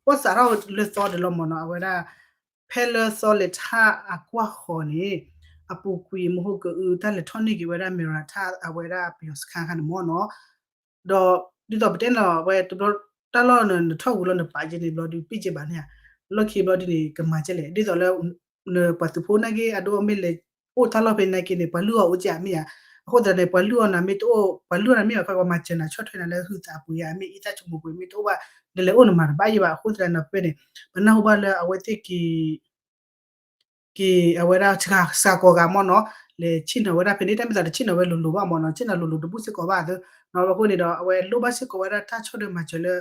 ပစးထီၣ်လၢသီဒီးလီၤမ့ၢ်နီၤ အဝဲဒၣ် ဖဲလၢသီလဲၤထၣ်အကွၢ်ဃီၤန့ၣ် အပူၤကွံာ်မဟိကအု တၢ်လဲၤထီၣ်န့ၢ်က့ၤဝဲဒၣ် မ့ၢ်ရၤထၣ် အဝဲဒၣ်ပယီၤစခါခါန့ၣ်မ့ၢ်နီၤ ဒီးဒ်သိးပတဲန့ၣ်လီၤ အဝဲတဘျီတၢ်လီၢ်န့ၣ် နထီၣ်ဝံၤလီၤနပာ်က့ၤန့ၣ်ဘျီဒုး ပ့ၢ်က့ၤဘၣ်န့ၣ်ဧါ လီၢ်ခံဘျီဒုးန့ၣ် ကမၤကဲလဲၣ် ဒ်သိးလၢ နပှၤသုးဖိနာ်က့ အဒိမ့ၢ်လဲၤအိၣ်တၢ်လီၢ်ဖဲနာ်က့န့ၣ် ပှၤလုၢ်အီၣ်အိၣ်ကဲမ့ၢ်ဧါ အဃိသတးန့ၣ် ပှၤလုၢ်အီၣ်နၤမ့ၢ်တအိၣ် ပှၤလုၢ်အီၣ်နၤမ့ၢ်ဘၣ်ခီ ပှၤမၤစၢၤနၤဆီၣ်ထွဲနၤလၢဟုသးအပူၤဧါ မ့ၢ်အံသၣ်ဆိကမိၣ်ပူၤမ့ၢ်တအိၣ်ဘၣ် နလဲၤအိၣ်နမၤတဘၣ်ယံၤဘၣ် အဃိသတးန့ၣ်ဖဲန့ၣ် ပနၢ်ဟူဘၣ်လၢအဝဲသ့ၣ်က့ၤ က့ၤအဝဲဒၣ်စှၤကီးဂၤမ့ၢ်နီၤ လဲၤဆ့ၣ်နီၤဝဲဒၣ်ဖဲန့ၣ် တၢ်မ့ၢ်သးတဆ့ၣ်နီၤဝဲလိၤလိၤဘၣ်မ့ၢ်နီၤ ဆ့ၣ်နီၤလိၤလိၤတဘူၣ်စ့ၢ်ကီးဘၣ်သ့ အဃိန့ၣ်ဒီး အဝဲလိၣ်ဘၣ်စ့ၢ်ကီးဝဲဒၣ်တၢ်ဆီၣ်ဒၢမၤစၢၤလၢ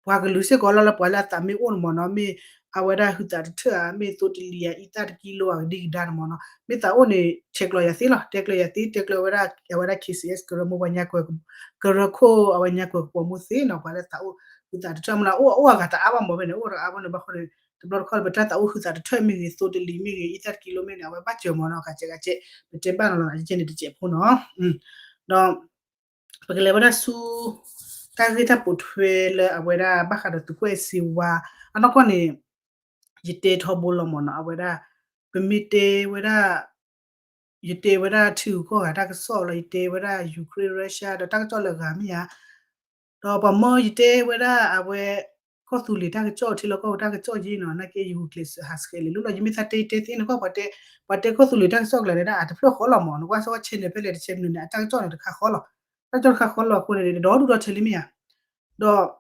ပှၤကလုာ်စ့ၢ်ကီးလီၤလၢပှၤလၢအသးမ့ၢ်အိၣ်န့ၣ်မ့ၢ်နီၤ မ့ၢ်အဝဲဒၣ်ဟုသးတထၢၣ်ဧါ မ့ၢ်သိတလံၤဧါ အံသၣ်တကံလိဧါ ကဒံကဒါန့ၣ်မ့ၢ်နီၤ မ့ၢ်သးအိၣ်န့ၣ် ဆဲးကျိးယၤသ့လီၤ တဲကျၢၤယၤသ့ တဲကျၢၤဝဲဒၣ် အဝဲဒၣ် ခ့ၣ်စံၣ်အ့ၣ် ကရၢမိၢ်ပှၢ်ညါကွဲၤ ကရၢခိၣ်အဝဲညါကွဲၤကပီၤမိၢ်သ့နီၤ ပှၤလၢသးအိၣ်ဟုသးတထၢၣ်မ့ၢ်နီၤ အိၣ်အဂၤတအါဘၣ်မ့ၢ်ဖဲန့ၣ် အိၣ်တအါဘၣ်န့ၣ် ဘၣ်ဃိန့ၣ် တဘျီတခီၣ်ပတၢ်သးအိၣ်ဟုသးတထၢၣ်မ့ၢ်ဂ့ၤ သိတလံၤမ့ၢ်ဂ့ၤ အံသၣ်တကံလိမ့ၢ်န့ၣ် အဝဲဘၣ်စၢၤမ့ၢ်နီၤ ကကဲကကဲ ပတဲဘၣ်နီၤလီၤ ကကဲန့ၣ်တစဲးဖိနီၤ ဒီး ပကလဲၤဝဲဒၣ်ဆူ တၢ်ဂ့ၢ်တၢ်ပိာ်ထွဲလၢအဝဲဒၣ်ဘၣ်ဃးဒီးသုးကွဲၢ်စ့ဝါ အနီၢ်ကီၢ်န့ၣ် ယတဲထီဘိလီၤမ့ၢ်နီၤ အဝဲဒၣ် ပမ့ၢ်တဲဝဲဒၣ် ယတဲဝဲဒၣ်ထံဂုၤကီၢ်ဂၤတၢ်ကစီၣ်လီၤ ယတဲဝဲဒၣ် Ukraine Russia ဒီးတၢ်ကစီၣ်လၢအဂၤမ့ၢ်ဧါ ဒီးပှၤမၢယတဲဝဲဒၣ်အဝဲ ကီၢ်သူလ့ၤတၢ်ကစီၣ် ထံလီၢ်ကီၢ်ပူၤတၢ်ကစီၣ်က့နီၤ နာ်က့ယဂုာ်ကျဲးစၢးဟးဆှဲးလဲၤလိၣ်လီၤ ယမ့ၢ်သးတဲတဲသ့န့ၣ်ကီၢ် ပှၤတဲ ပှၤတဲကီၢ်သူလ့ၤတၢ်ကစီၣ်ကျါန့ၣ် အတဖျၢၣ်ဃီလီၤမ့ၢ် နကွၢ်စ့ၢ်ကီး channel ဖဲလဲၣ်တ channel န့ၣ် အတၢ်ကစီၣ်န့ၣ်တခါဃီလီၤ တၢ်ကစီၣ်တခါဃီလီၤအဃိန့ၣ် ဒီဒူၣ်ဒီထၢလံမ့ၢ်ဧါ ဒီး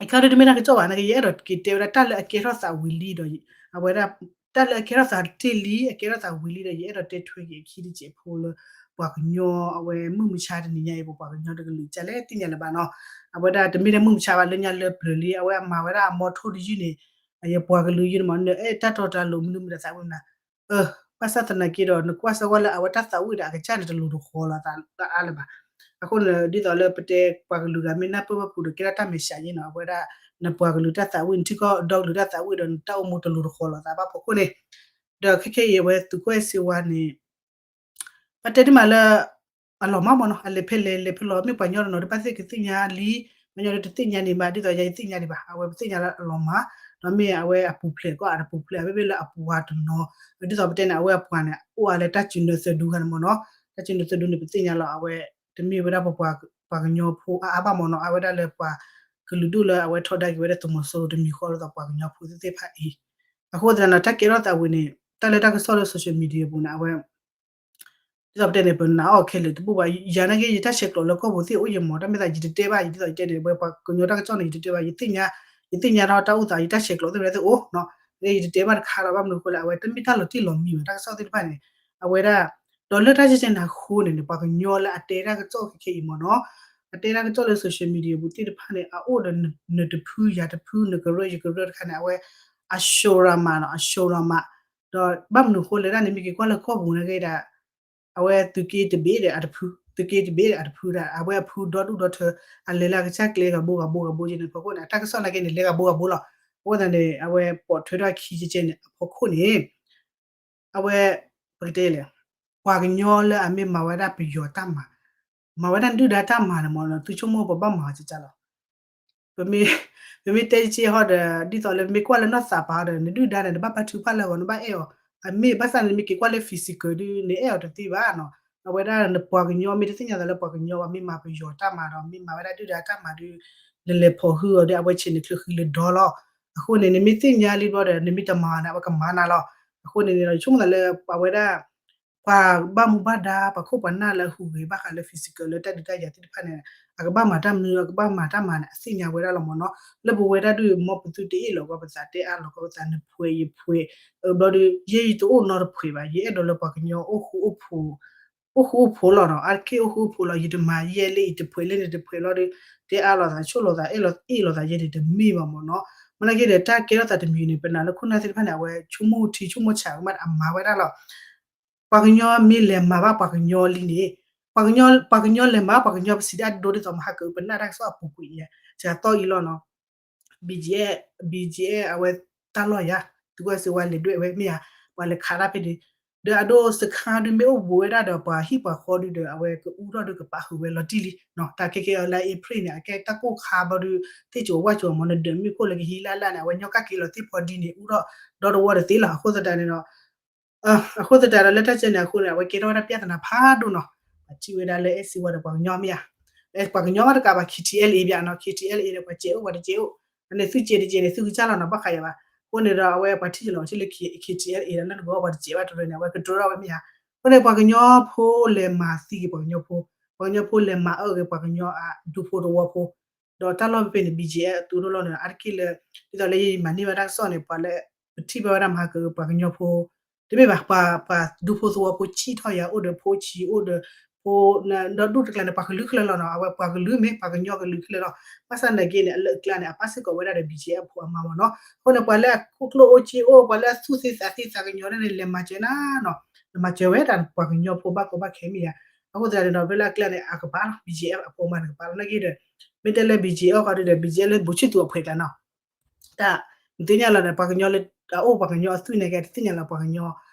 အခါဒ်တမ့ၢ်တၢ်ကစီၣ်ဘၣ် နာ်က့ယအဲၣ်ဒိးက့ၤတဲဝဲဒၣ်တၢ်လၢအကဲထီၣ်သးဝံၤလံဒီး အဝဲဒၣ် တၢ်လၢအကဲထီၣ်သးတ့ၢ်လံ အကဲထီၣ်သးဝံၤလံဒီး ယအဲၣ်ဒိးတဲထွဲက့ၤအခံတစဲးဖိလၢ ပှၤကညီအဝဲမုၢ်မဆါတနံၤညါအံၤ ပပှၤကညီတကလုာ်ကလဲၣ်သ့ၣ်ညါလၢၤဘၣ်နီၤ အဝဲဒၣ်တမ့ၢ်တၢ်မုၢ်မဆါဘၣ်လၢညါလၢပျၢၤလံ အဝဲအမၤဝဲဒၣ်အမီထိတယုၢ်န့ၣ် ယပှၤကလုာ်ယုၢ်န့ၣ်မ့ၢ် နအဲၣ်တၢ်တီတၢ်လိၤမနုၤမတၤသးဝံၣ်မနၤ ဘၣ်ဆၣ်သနာ်က့ဒီး နကွၢ်စ့ၢ်ကီးလၢအဝဲတၢ်သးဝံၣ်ဒီးအကစၢ်န့ၣ်တလိၤတဃီလီၤသးအါလၢၤဘၣ်. အဃိန့ၣ် ဒ်သိးလၢပတဲပှၤကလုာ်ဂၤမ့ၢ်နၢ်ပၢၢ်ဝဲပူၤဒီးကဲထီၣ်တၢ်မဲာ်ဆှးယ့ၣ်နီၤ အဝဲဒၣ် နပှၤကလုာ်တၢ်သးဝံၣ် နထံကီၢ်ဒီကလုာ်တၢ်သးဝံၣ်ဒီး နတၢ်အိၣ်မူတလိၤတဃီလီၤသးဘၣ်ဖီခိၣ်န့ၣ် ဒီးခဲခဲအံၤအဝဲသုးကွဲၢ်စ့ဝါန့ၣ် ပတဲဒ်မးလၢ အလီၤမၢ်မ့ၢ်နီၤ အလဲၤဖဲလဲၣ်လဲၤဖဲလဲၣ် မ့ၢ်ပှၤကညီတနီၤတဖၣ်သ့ၣ်ကသ့ၣ်ညါလံ ပှၤကညီတသ့ၣ်ညါန့ၣ်ဘၣ် ဒ်သိးယၤယသ့ၣ်ညါဒံးဘၣ် အဝဲပသ့ၣ်ညါလၢအလီၤမၢ် ဒီးမ့ၢ်အဝဲအပူၤဖျဲးကီးအတပူၤဖျဲး အဝဲမ့ၢ်လၢအပှၤတနီၤ ဒ်သိးပတဲန့ၣ် အဝဲအပှၤန့ၣ် အိၣ်အါလၢတၢ်စူၤနၢၤသၢဒူဂၤန့ၣ်မ့ၢ်နီၤ တၢ်စူၤနၢၤသၢဒူန့ၣ် ပသ့ၣ်ညါလီၤ အဝဲတမ့ၢ်ဝဲဒၣ်ပပှၤကညီဖိအါအါဘၣ်မ့ၢ်နီၤ အဝဲဒၣ်လၢပှၤကလုာ်ဒူၣ်လၢအဝဲထီဒါက့ၤဝဲဒၣ်သုးမီၤစိရိၤတမံၤဃီဒ်သိးပှၤကညီဖိသ့ၣ်တဖၣ်အံၤ အဃိသတးန့ၣ် တၢ်ကဲထီၣ်သးဝံၤန့ၣ် တၢ်လၢတၢ်ကစီၣ်လၢ social media ပူၤန့ၣ် အဝဲ ဒ်သိးပတဲန့ၣ် ပနာ်အီၤခဲလၢာ်တဘူၣ်ဘၣ် ယၤနာ်က့ ယတၢ်ဆဲးကျိးလၢကီၢ်ပူၤသ့ၣ်အိၣ်ယမီၤ တၢ်မ့ၢ်သးယတတဲဘၣ် ယဒ်သိးယတဲန့ၣ် ဝဲပှၤကညီတၢ်ကစီၣ်န့ၣ် ယတတဲဘၣ် ယသ့ၣ်ညါ ယသ့ၣ်ညါထီၣ်တၢ်အိၣ်သး ယတၢ်ဆဲးကျိးသ့ၣ်ဝဲသ့ၣ်အိၣ်နီၤ ယတတဲဘၣ်တခါလီၤ ဘၣ်မနုၤအဃိလဲၣ် အဝဲတမ့ၢ်တၢ်လီၤတံၢ်လီၤမံၤဘၣ် တၢ်ကစီၣ်သ့ၣ်တဖၣ်န့ၣ် အဝဲဒၣ် ဒီးလၢတၢ်ကဲကဲနၤဃိန့ၣ်န့ၣ် ပှၤကညီလၢအတဲတၢ်ကစီၣ်ခဲခဲအံၤမ့ၢ်နီၤ အတဲတၢ်ကစီၣ်လၢ social media ပူၤသ့ၣ်တဖၣ်န့ၣ် အအိၣ်ဒီးနတဖုယၤတဖု နကရၢယကရၢတခါန့ၣ် အဝဲ အၡိရမးနီၤ အၡိရမး ဒီးဘၣ်မနုၤအဃိလဲၣ်ဒၣ်န့ၣ် မ့ၢ်က့ၤကွၢ်လၢကီၢ်ပူၤန့ၣ်က့ၤဒၣ် အဝဲသုးက့တဘ့ၣ်ဒီးအတဖု သုးက့တဘ့ၣ်ဒီးအတဖုဒၣ် အဝဲအဖုဒီဒူၣ်ဒီထၢ အလဲၤလၢအကစၢ်ကျဲဂၤဘိဂၤဘိဂၤဘိက့ၤန့ၣ် အဖီခိၣ်န့ၣ် အတၢ်ကစီၣ်နာ်က့န့ၣ် လဲၤဂၤဘိဂၤဘိလီၤ အဃိသတးန့ၣ် အဝဲပိာ်ထွဲထီၣ်အခံကဲကဲန့ၣ် အဖီခိၣ်န့ၣ် အဝဲ ပကတဲလဲၣ် ပှၤကညီလၢအမ့ၢ်မၤဝဲဒၣ်ပယီၤတၢ်မၤ, မၤဝဲဒၣ်နဒုၣ်ဒါတၢ်မၤန့ၣ်မ့ၢ်နီၤ သုဆိကမိၣ်ပဘၣ်မၤအီၤကကလီၤ. ပမ့ၢ်တဲက့ဟီဒီး ဒ်သိးလၢမ့ၢ်ကွၢ်လၢနီၢ်သးပာ်ဒီး နဒုၣ်ဒါန့ၣ် နဘၣ်ပာ်ထုကဖၣ်လၢအဂီၢ် နဘၣ်အဲၣ်အီၤ, အမ့ၢ်ဘၣ်ဆၣ်န့ၣ် မ့ၢ်က့ၤကွၢ်လၢ physical ဒုး နအဲၣ်အီၤတသ့ဘၣ်နီၤ. အဝဲဒၣ်နပှၤကညီမ့ၢ်တသ့ၣ်ညါသးလၢပှၤကညီဘၣ် မ့ၢ်မၤပယီၤတၢ်မၤဒီး မ့ၢ်မၤဝဲဒၣ်ဒုၣ်ဒါတၢ်မၤဒုး နလဲၤဖိးဟုအီၤဒီး အဝဲဆ့ၣ်နချၢဃံလၢဒီလီၤ. အဃိန့ၣ် နမ့ၢ်သ့ၣ်ညါလံဘျီဒီး နမ့ၢ်တမၤန့ၣ် အဝဲကမၤနၤလီၤ. အဃိန့ၣ်န့ၣ်ဒီး ယဆိကမိၣ်သးလၢ ပှၤဝဲဒၣ် ပှၤဘၣ်မူဘၣ်ဒါ ပှၤခိၣ်ပှၤနၢ်လၢအဟူးဂဲၤဘၣ်ဃးလၢ physical လၢတၢ်ဒုးတၢ်ယၤသ့ၣ်တဖၣ်န့ၣ် အကဘၣ်မၤတၢ်မနုၤ အကဘၣ်မၤတၢ်မၤန့ၣ် အသ့ၣ်ညါဝဲဒၣ်လီၤမ့ၢ်နီၤ. လၢပဝဲဒၣ်ဒုး မ်ပသုတအ့ၣ်လိာ်ကီးပသး တဲအါလိာ်ကီးပသး နဖှဲးယဖှဲး အဘျီဒီး ယဲယတအိၣ်နီတဖှဲးဘၣ် ယအဲၣ်ဒိးလၢပှၤကညီအိၣ်ဃူအိၣ်ဖိး အိၣ်ဃူအိၣ်ဖိးလီၤနီၤ. အါတက့ၢ်အိၣ်ဃူအိၣ်ဖိးလီၤ ယတမၤယဲလၢ ယတဖှဲးလၢနတဖှဲးလီၤဒီး တဲအါလိာ်သး ဆိၣ်လိာ်သး အဲၣ်လိာ်သးယဲန့ၣ် တမ့ၢ်ဘၣ်မ့ၢ်နီၤ. မ့ၢ်နာ်က့ဒီး တၢ်ကဲထီၣ်သးတမံၤန့ၣ် ပနာ်လၢခိၣ်နၢ်သ့ၣ်တဖၣ်န့ၣ် အဝဲဆိကမိၣ်ထံဆိကမိၣ်ဆးကမၣ် အမၤဝဲဒၣ်လီၤ. ပှၤကညီမ့ၢ်လဲၤမၤဘၣ်ပှၤကညီလံန့ၣ် ပှၤကညီ ပှၤကညီလဲၤမၤဘၣ်ပှၤကညီပစံးဒၣ်ဒိဒ်သိးမဟါကၢ ပနၢ်တၢ်ကစီၣ်အပူၤကွံာ်ယဲ စှၤသီၣ်အံၤလီၤနီၤ. BGF BGF အဝဲတၢ်လီၢ်ယၤ သုးခိၣ်စ့ဝါလဲၤဒွဲၣ်ဝဲမ့ၢ်ဧါ ပှၤလဲၤခးတၢ်ဖဲန့ၣ် ဒီးအဒိစခါဒုးမ့ၢ်အိၣ်ဘူးဝဲဒၣ်ဒီးပှၤဟံၣ်ပှၤဃီဒုးဒီး အဝဲကအူထီၣ်ဒုးကပာ်ဃုာ်ဝဲလီၤတံၢ်လံနီၤ. တၢ်ခဲကဲအီၤလၢ April န့ၣ် အကဲတၢ်ကိၢ်ခါဘျီဒုး သ့ၣ်ကဝၣ်ကဝီၤမ့ၢ်နဒၢးမ့ၣ်ခိၣ်လၢကဟံးလၢ်လၢ်န့ၣ် အဝဲညီကၣ်က့ၤလီၤသ့ၣ်ဖီဒ်န့ၣ် အူထီၣ်ဒီတဝီတသ့လီၤ. အဃိသတးန့ၣ်ဒီး အဃိသတးဒီးလၢတၢ်ကဲန့ၣ်အဃိန့ၣ် အဝဲကဲထီၣ်ဝဲဒၣ်ပြဿနာဖးဒိၣ်နီၤ. ပှၤထံၣ်ဝဲဒၣ်လၢအဲၣ်စ့ဝါဒီးပှၤကညီမ့ၢ်ဧါ ပှၤကညီမ့ၢ်တကးဘၣ် KTLA ဘၣ်နီၤ KTLA ဒီးပှၤစဲးအိၣ်ပှၤတစဲးအိၣ် အန့ၣ်သုစဲးတစဲးန့ၣ် သုကစၢ်လီၤနီၤ ဘၣ်ဃးယၤဘၣ်. အဃိန့ၣ်ဒီးအဝဲပှၤထံၣ်ကလီၤထံၣ်လၢ KTLA ဒီးလၢနကဘၣ်ပှၤတစဲးဘၣ်တရၢန့ၣ် အဝဲကတြၢထီၣ်ဝဲမ့ၢ်ဧါ. အဃိန့ၣ် ပှၤကညီဖိလဲၤမၤသံက့ၤပှၤကညီဖိ, ပှၤကညီဖိလဲၤမၤအၢက့ၤပှၤကညီအဒူဖိသဝီဖိ ဒီးတၢ်လီၢ်ဖဲဖဲန့ၣ် BGF အသုးဒိၣ်လီၢ်န့ၣ် အါတက့ၢ်လၢ ဒ်သိးလၢယမၤန့ၢ်ဝဲတၢ်ကစီၣ်န့ၣ် ပှၤလၢ ပထံၣ်ဘၣ်ဝဲဒၣ်မဟါကၢ ပှၤကညီဖိ တမ့ၢ်ဘၣ် ပှၤဒူဖိသဝီဖိဆံၣ်ထီၣ်ယၤ အိၣ်ဒီးဖိဆံး အိၣ်ဒီးဖိ ဒီဒူၣ်တကျါန့ၣ် ပှၤကလုာ်ခဲလၢာ်လီၤနီၤ. အဝဲပှၤကလုာ်မ့ၢ် ပှၤကညီကလုာ်ခဲလၢာ်လီၤ. ဘၣ်ဆၣ်သနာ်က့န့ၣ် အလၢအကျါန့ၣ် အပၣ်စ့ၢ်ကီးဝဲဒၣ်ဒီး BGF ဖိအမါမ့ၢ်နီၤ. အဃိန့ၣ် ပှၤလၢအခိၣ်ကျိၣ်အိၣ်စ့အိၣ် ပှၤလၢအသူၣ်သ့သးသ့သးကညီၤန့ၣ် လဲၤမၤစၢၤနၤနီၤ. လဲၤမၤစၢၤဝဲဒၣ်ပှၤကညီဖိဘၣ်ကီဘၣ်ခဲမ့ၢ်ယၤ. အဃိသတးန့ၣ်ဒီး ဖဲလၢအကျါန့ၣ် အကပၤလီၤ BGF အဖိအမါန့ၣ်ကပၤလီၤ နာ်က့ဒီး မ့ၢ်တဲလၢ BGF အီၤဃီဒီး BGF လၢဘူၣ်ဆံၣ်သူးအဖှဲးကျါနီၤ တၢ် နသ့ၣ်ညါလီၤဒီး ပှၤကညီလၢ အအိၣ်ပှၤကညီအသွံၣ်န့ၣ်ကဲ တသ့ၣ်ညါလီၤပှၤကညီ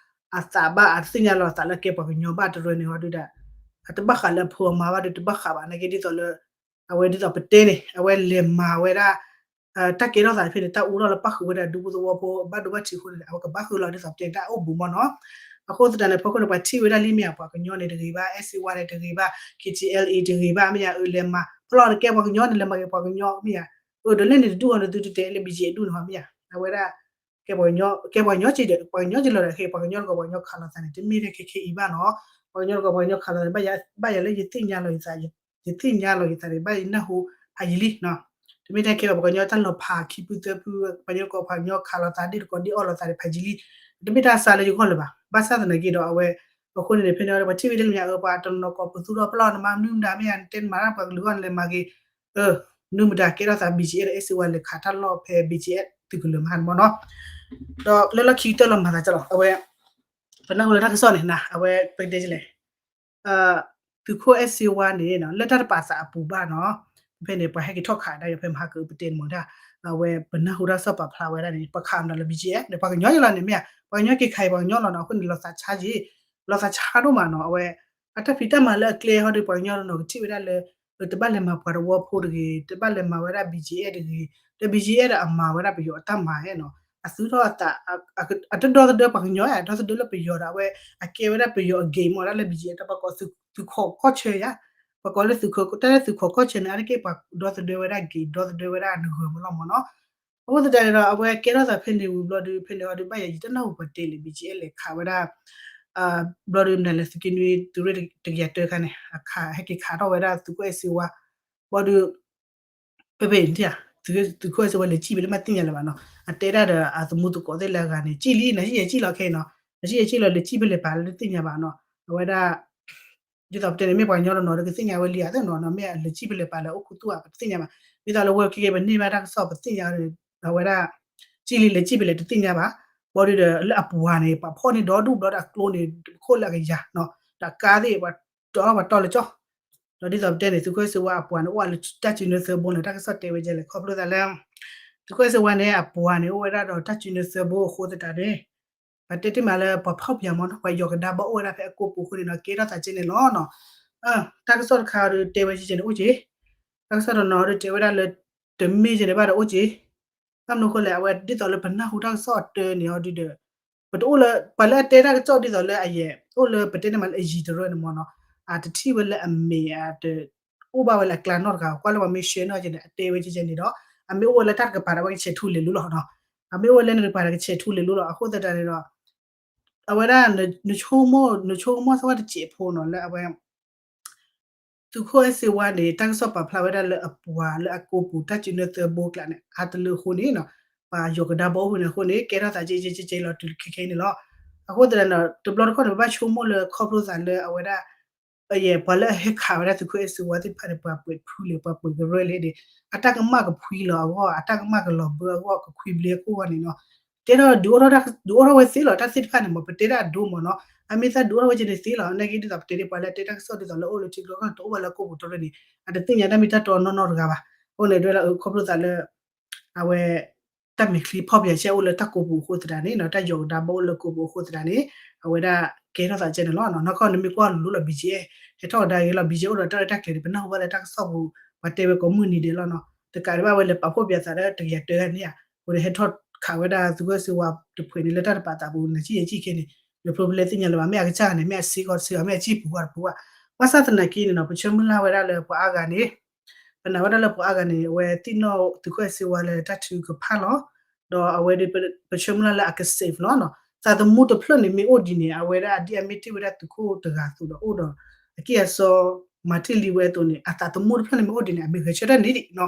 အသးဘၣ် တသ့ၣ်ညါလီၤသးလၢကဲပှၤကညီဘၣ်တရၢန့ၣ်ဟီဒုးဒၣ် အတဘၣ်ဃးလၢအဖိအမါဘၣ်ဒီး တဘၣ်ဃးဘၣ် နာ်က့ဒ်သိးလၢ အဝဲဒ်သိးပတဲန့ၣ် အဝဲလဲၤမၤဝဲဒၣ် တၢ်ကဲထီၣ်သးဖဲန့ၣ် တၢ်အူထီၣ်လၢပၣ်ဃုာ်ဝဲဒၣ်ဒူဖိသဝီဖိ ဘၣ်ဒိဘၣ်ထံးအဃိန့ၣ် အဝဲကဘၣ်ဃုာ်လီၤဒ်သိးပတဲန့ၣ် တၢ်အိၣ်ဘူးမ့ၢ်နီၤ. အဃိသတးန့ၣ် ဖီခိၣ်န့ၣ် ပှၤထံၣ်ဝဲဒၣ်လံမ့ၢ်ဧါ ပှၤကညီန့ၣ်တဂ့ၤဘၣ် အဲၣ်စ့ဝါန့ၣ်တဂ့ၤဘၣ် KTLA တဂ့ၤဘၣ် မ့ၢ်ဧါ အလဲၤမၤ ဖီလီၤန့ၣ် ကဲပှၤကညီန့ၣ် လဲၤမၤက့ၤပှၤကညီမ့ၢ်ဧါ အၢ ဒီးလၢန့ၣ်တဒူၣ်အီၤန့ၣ် သုတတဲလၢ BGF ဒူၣ်န့ၣ်ဟီမ့ၢ်ဧါ အဝဲဒၣ် ကဲပှၤကညီ ကဲပှၤကညီက့ဒီး ပှၤကညီက့လီၤဒီး ဟဲပှၤကညီတကီၢ် ပှၤကညီခးလိာ်သးန့ၣ် တမ့ၢ်ထဲခဲခဲအံၤဘၣ်နီၤ. ပှၤကညီတကီၢ် ပှၤကညီခးလိာ်သးန့ၣ် ဘၣ်ယၤလၢယသ့ၣ်ညါလီၤယသး ယသ့ၣ်ညါလီၤယသးန့ၣ် ဘၣ်ယနၢ်ဟူဖးယံာ်လံနီၤ. တမ့ၢ်ထဲခဲဘၣ် ပှၤကညီတၢ်လီၤဖးခံဖုသၢဖု ပှၤကညီတကီၢ် ပှၤကညီခးလိာ်သးဒ်တကီၢ်ဒ်အီၣ်လိာ်သးန့ၣ် ဖးယံာ်လံ. တမ့ၢ်တၢ်ဆါလၢယဂီၢ်လၢၤဘၣ်. ဘၣ်ဆၣ်သနာ်က့ဒီး အဝဲ အဃိန့ၣ်န့ၣ် ဖဲန့ၣ် ပှၤထံၣ်ဝဲဒၣ်လံမ့ၢ်ဧါ အၢ ပှၤတနီၤနီၤကီၢ်ပသူထီၣ်ပလီၢ် နမၤမနုၤမတၤမ့ၢ်ဧါ နတဲနမၤတၢ်ပှၤကလုာ်အဂီၢ် နလဲၤမၤက့ၤ မနုၤမတၤကဲထီၣ်သး BGF ဒီး အဲၣ်စ့ဝါလဲၤခးတၢ်လီၢ်ဖဲ BGF သုးကလၢၤမဟါန့ၣ်မ့ၢ်နီၤ. ဒီးလၢလီၢ်ခံကတၢၢ်လီၤမၤသးကလီၤ အဝဲ ပနၢ်ဟူလၢတၢ်ကစီၣ်န့ၣ် အဝဲပတဲလဲၣ် သုးခိၣ်အဲၣ်စ့ဝါန့ၣ် လၢတၢ်တပာ်သးအပူၤဘၣ်နီၤ. ဖဲန့ၣ် ပှၤဟဲက့ၤထီၣ်ခးဒၣ်ယၤဖဲမဟါကပတဲန့ၣ်မ့ၢ်ဒၣ် အဝဲပနၢ်ဟူတၢ်ကစီၣ်ပာ်ဖျါဝဲဒၣ်န့ၣ် ပှၤခးမတၤလၢ BGF န့ၣ် ပှၤကညီယလီၤန့ၣ်မ့ၢ်ဧါ ပှၤကညီက့ၤခးအံၤပှၤကညီလီၤနီၤ အဃိန့ၣ် လီၤသးဆါက့ လီၤသးဆါဒိၣ်မးနီၤ အဝဲ အတၢ်ဖံးတၢ်မၤလၢအကျဲဟီဒီး ပှၤကညီလီၤနီၤ ကထံၣ်ဝဲဒၣ်လၢ တဘၣ်လဲၤမၤပှၤတဝီဖိတဂ့ၤ တဘၣ်လဲၤမၤဝဲဒၣ် BGF တဂ့ၤ ဒီး BGF ဒီးအမၤဝဲဒၣ်ပယီၤအတၢ်မၤနီၤ အသုထီၣ်အသး အတဒီသဒၢပှၤကညီ ဒီသဒၢလၢပယီၤဒီး အဝဲ အကဲဝဲဒၣ်ပယီၤအ game မ့ၢ်ဒၣ်လၢ BGF တၢ်ပှၤကိးသုးခိးကီၢ်ဆၢယါ ပှၤကိးလၢသုးခိး တၢ်လၢသုးခိးကီၢ်ဆၢန့ၣ် အါတက့ၢ်ပှၤဒီသဒၢဝဲဒၣ် game ဒီသဒၢဝဲဒၣ်နဂၢၢ်မ့ၢ်လီၤမ့ၢ်နီၤ. အဃိသတးန့ၣ်ဒီး အဝဲကဲထီၣ်သးဖဲန့ၣ်ဝံၤဘျီဒီး ဖဲန့ၣ်အီၤဒီး ဘၣ်ယၤယတနၢ်ဟူပှၤတဲလၢ BGF လဲၤခးဝဲဒၣ် ဘျီဒီးမနုၤလဲၣ် သုးက့နွံ သုးရ့ၣ်တကယၤတၢခါန့ၣ် အခး ဟဲက့ၤခးထီၣ်ဝဲဒၣ်သုးခိၣ်အဲၣ်စ့ဝါ ဘျီဒီး ဖဲဖဲန့ၣ် သုးခိၣ်အဲၣ်စ့ဝါလဲၤစံၣ်ဖဲလဲၣ်မးသ့ၣ်ညါလၢၤဘၣ်နီၤ အတဲဒၣ်ဒီးအသမူသကိးသ့ၣ်လၢအဂၤန့ၣ် စံၣ်လံ နၤဟံၣ်ယဲစံၣ်လီၤခဲအံၤနီၤ နၤဟံၣ်ယဲစံၣ်လီၤ လဲၤစံၣ်ဖဲလဲၣ်ပာ်လၢတသ့ၣ်ညါဘၣ်နီၤ အဝဲဒၣ် ဒ်သိးပတဲန့ၣ် မ့ၢ်ပှၤကညီတနီၤဒီးကသ့ၣ်ညါဝဲလံဧါ သ့ၣ်နီၤနီၤ မ့ၢ်အလဲၤစံၣ်ဖဲလဲၣ်ပာ်လၢအိၣ်ခူသူၣ်ဧါ ပတသ့ၣ်ညါဘၣ် ဒ်သိးလၢဝဲခဲကဲပန့ၢ်ဘၣ်တၢ်ကစီၣ်ပသ့ၣ်ညါဒီး အဝဲဒၣ် စံၣ်လံလဲၤစံၣ်ဖဲလဲၣ်တသ့ၣ်ညါဘၣ် ဘျီဒီးလၢအပှၤန့ၣ် ပှၤဖီၣ်န့ၢ်ဒီဒူၣ်ဘျီဒီးအကျိန့ၣ် တခိၣ်လၢအကယၤနီၤ ဒီးကါသ့ၣ် ပှၤတီၢ်ပှၤတီၢ်လၢကၠီ ဒီးဒ်သိးပတဲန့ၣ် သုးခိၣ်အဲၣ်စ့ဝါအပှၤန့ၣ် အိၣ်ဝဲလၢတၢ်စုနၢသၢဘိန့ၣ် တၢ်ကစီၣ်တဲဝဲဒ်လဲၣ် ခီဖျိသးလၢ သုးခိၣ်အဲၣ်စ့ဝါန့ၣ် အပှၤန့ၣ် အိၣ်ဝဲဒၣ်ဒီးတၢ်စုနၢသၢဘိအဃိသတးန့ၣ် ပှၤတဲတ့ၢ်မးလၢပှၤဖီၣ်ပၠးမ့ၢ်နီၤ ပှၤယီၢ်ကဒါဘီအိၣ်ဝဲဒၣ်ဖဲအကိာ်ပူၤအဃိန့ၣ်ဒီး ကဲထီၣ်သးကဲန့ၣ်လီၤနီၤ. တၢ်ကစီၣ်တခါဒီးတဲဝဲကဲန့ၣ်အိၣ်က့ၤ, တၢ်ကစီၣ်တနီၤဒီးတဲဝဲဒၣ်လၢ တမ့ၢ်ကဲန့ၣ်ဘၣ်ဒီးအိၣ်က့ၤ, ဘၣ်မနုၤအဃိလဲၣ် အဝဲဒ်သိးလၢပနၢ်ဟူတၢ်ကစီၣ်အတၢန့ၣ်အီၤဒုဒီး ပတအိၣ်လၢ ပှၤလၢအတဲတၢ်ကစီၣ်ဒ်သိးလၢအယဲၢ် အိၣ်လၢပတဲန့ၢ်မးလၢအယံၤတရၢန့ၣ်မ့ၢ်နီၤ, အတထံၣ်ဝဲလၢအမဲာ် အတအိၣ်ဘၣ်ဝဲလၢအကျါနီတဂၤ ကွၢ်လၢပှၤမ့ၢ်ရှဲနီၢ်ကဲန့ၣ် အတဲဝဲကဲကဲန့ၣ်ဒီး အမ့ၢ်အိၣ်ဝဲလၢတၢ်တကပၤဒီးအဝဲကဆဲးထူလဲၤလိလီၤနီၤ, အမ့ၢ်အိၣ်ဝဲလၢနတကပၤဒီးကဆဲးထူလဲၤလိလီၤ အဃိသတးန့ၣ်ဒီး အဝဲဒၣ် နဆိကမိၣ် နဆိကမိၣ်စ့ၢ်ဝဲတစဲးဖိနီၤ လၢအဝဲ သုးခိၣ်အဲၣ်စ့ဝါန့ၣ် တၢ်ကစီၣ်ပာ်ဖျါဝဲဒၣ်လၢအပှၤလၢအကိာ်ပူၤတၢ်စုနၢသၢဘိကျါန့ၣ် အါတလၢအဃိန့ၣ်နီၤ, ပှၤယီၢ်ကဒါဘီအိၣ်ဖဲန့ၣ်အဃိန့ၣ် ကဲထီၣ်သးကဲကဲကဲလီၤတုၤခဲခဲအံၤန့ၣ်လီၤ. အဃိသတးန့ၣ် တဘျီတခီၣ်န့ၣ် ပဘၣ်ဆိကမိၣ်လၢခီဖျိသးလၢအဝဲဒၣ် ယဲၢ် ပှၤလၢအဟဲခးဝဲဒၣ်သုးခိၣ်အဲၣ်စ့ဝါသ့ၣ်တဖၣ်န့ၣ် ပှၤပှဲၤဖုလဲၣ် ပှၤပှဲၤကရၢလဲၣ်န့ၣ် အတၢ်ကမၣ်ကဖှံလီၤအဂီၢ် အတၢ်ကမၣ်ကလီၤဘၢအဂီၢ် ကခွံဘျဲအခိၣ်ဂီၢ်န့ၣ်နီၤ, တဲထီၣ်ဒုးအိၣ်ထီၣ် ဒုးအိၣ်ထီၣ်ဝဲသ့လီၤ တၢ်သ့ၣ်တဖၣ်န့ၣ်မ့ၢ် ပတဲဒၣ်အဒိမ့ၢ်နီၤ, အမ့ၢ်သးဒုးအိၣ်ထီၣ်ဝဲကဲန့ၣ်သ့လီၤ နာ်က့ဒ်သိးပတဲဒ်ပှၤလၢအတဲတၢ်ကစီၣ်ဒ်သိးလၢအိၣ်လၢထံကျိကီၢ်တအိၣ်ဘၣ်လၢအကိာ်ပူၤတရၢန့ၣ် အတသ့ၣ်ညါတၢ်မ့ၢ်တၢ်တီနီၢ်နီၢ်တဂၤဘၣ်, အဃိန့ၣ်ဒ်ဝဲဒၣ် ခီဖျိသးလၢ အဝဲ တၢ်မဲာ်ချံဖီၣ်ပၠးဆဲးအိၣ်လၢတၢ်ကိာ်ပူၤအဃိသတးန့ၣ်နီၤ တၢ်ယီၢ်ကဒါဘီအိၣ်လၢကိာ်ပူၤအဃိသတးန့ၣ် အဝဲဒၣ်ကဲထီၣ်သးကဲန့ၣ်လီၤ. နီၢ်ကီၢ်နမ့ၢ်ကွၢ်လိၤလိၤလီၤ ဘံၣ်ကၠံ ဟဲထီၣ်ကဒါက့ၤလီၤ ဘံၣ်ကၠံ အိၣ်ဒီးတၢ်ရဲၣ်တၢ်ကျဲၤန့ၣ် ပနၢ်ဟူဘၣ်လၢတၢ်ကစီၣ်ပူၤ ပှၤတဲဝဲကိးမုၢ်နံၤဒဲးလီၤနီၤ တကးဒံးဘၣ်ဝဲလဲၤပာ်ဖှိၣ်ပၠးသးလၢတကယၤတၢဂၤန့ၣ်ဧါ အဃိန့ၣ် ဟဲထီၣ်ခးဝဲဒၣ်သုးခိၣ်အဲၣ်စ့ဝါတဖုန့ၣ်လၢတၢ်တပာ်သးပူၤ နစံၣ်ယဲၢ်စံၣ်ခဲန့ၣ် လၢဖျိဖဲလဲၣ်သ့ၣ်ညါလၢၤဘၣ် မ့ၢ်အကစၢ်ဂၤန့ၣ် မ့ၢ်အစ့ကီးတစ့ဂၤ မ့ၢ်အစံၣ်ပူၤဂၤတပူၤဘၣ်, ဘၣ်ဆၣ်သနာ်က့န့ၣ်နီၤ ပဆၢမုၢ်လၢ်ဝဲဒၣ်လၢပှၤအါဂၤန့ၣ် ပနာ်ဝဲဒၣ်လၢပှၤအါဂၤန့ၣ် အဝဲသ့ၣ်နီၣ်သုးခိၣ်အဲၣ်စ့ဝါလၢတၢ်ထုကဖၣ်လီၤ. ဒီးအဝဲဒၣ် ပဆၢမုၢ်လၢ်လၢအက safe လီၤနီၤ. သးသမူတဖျၢၣ်န့ၣ်မ့ၢ်အိၣ်ဒ်န့ၣ် အဝဲဒၣ်ဒ်အမ့ၢ်တ့ၢ်ဝဲဒၣ်သုးခိၣ်တဂၤအသိးဒီး အိၣ်ဒီး အကံၢ်အစီ မၤတ့ၢ်လံဝဲအသိးန့ၣ် အသးသမူတဖျၢၣ်န့ၣ်မ့ၢ်အိၣ်ဒ်န့ၣ် အမ့ၢ်ဂဲၤဆၢထၢၣ်န့ၣ်ဒံးနီၤ.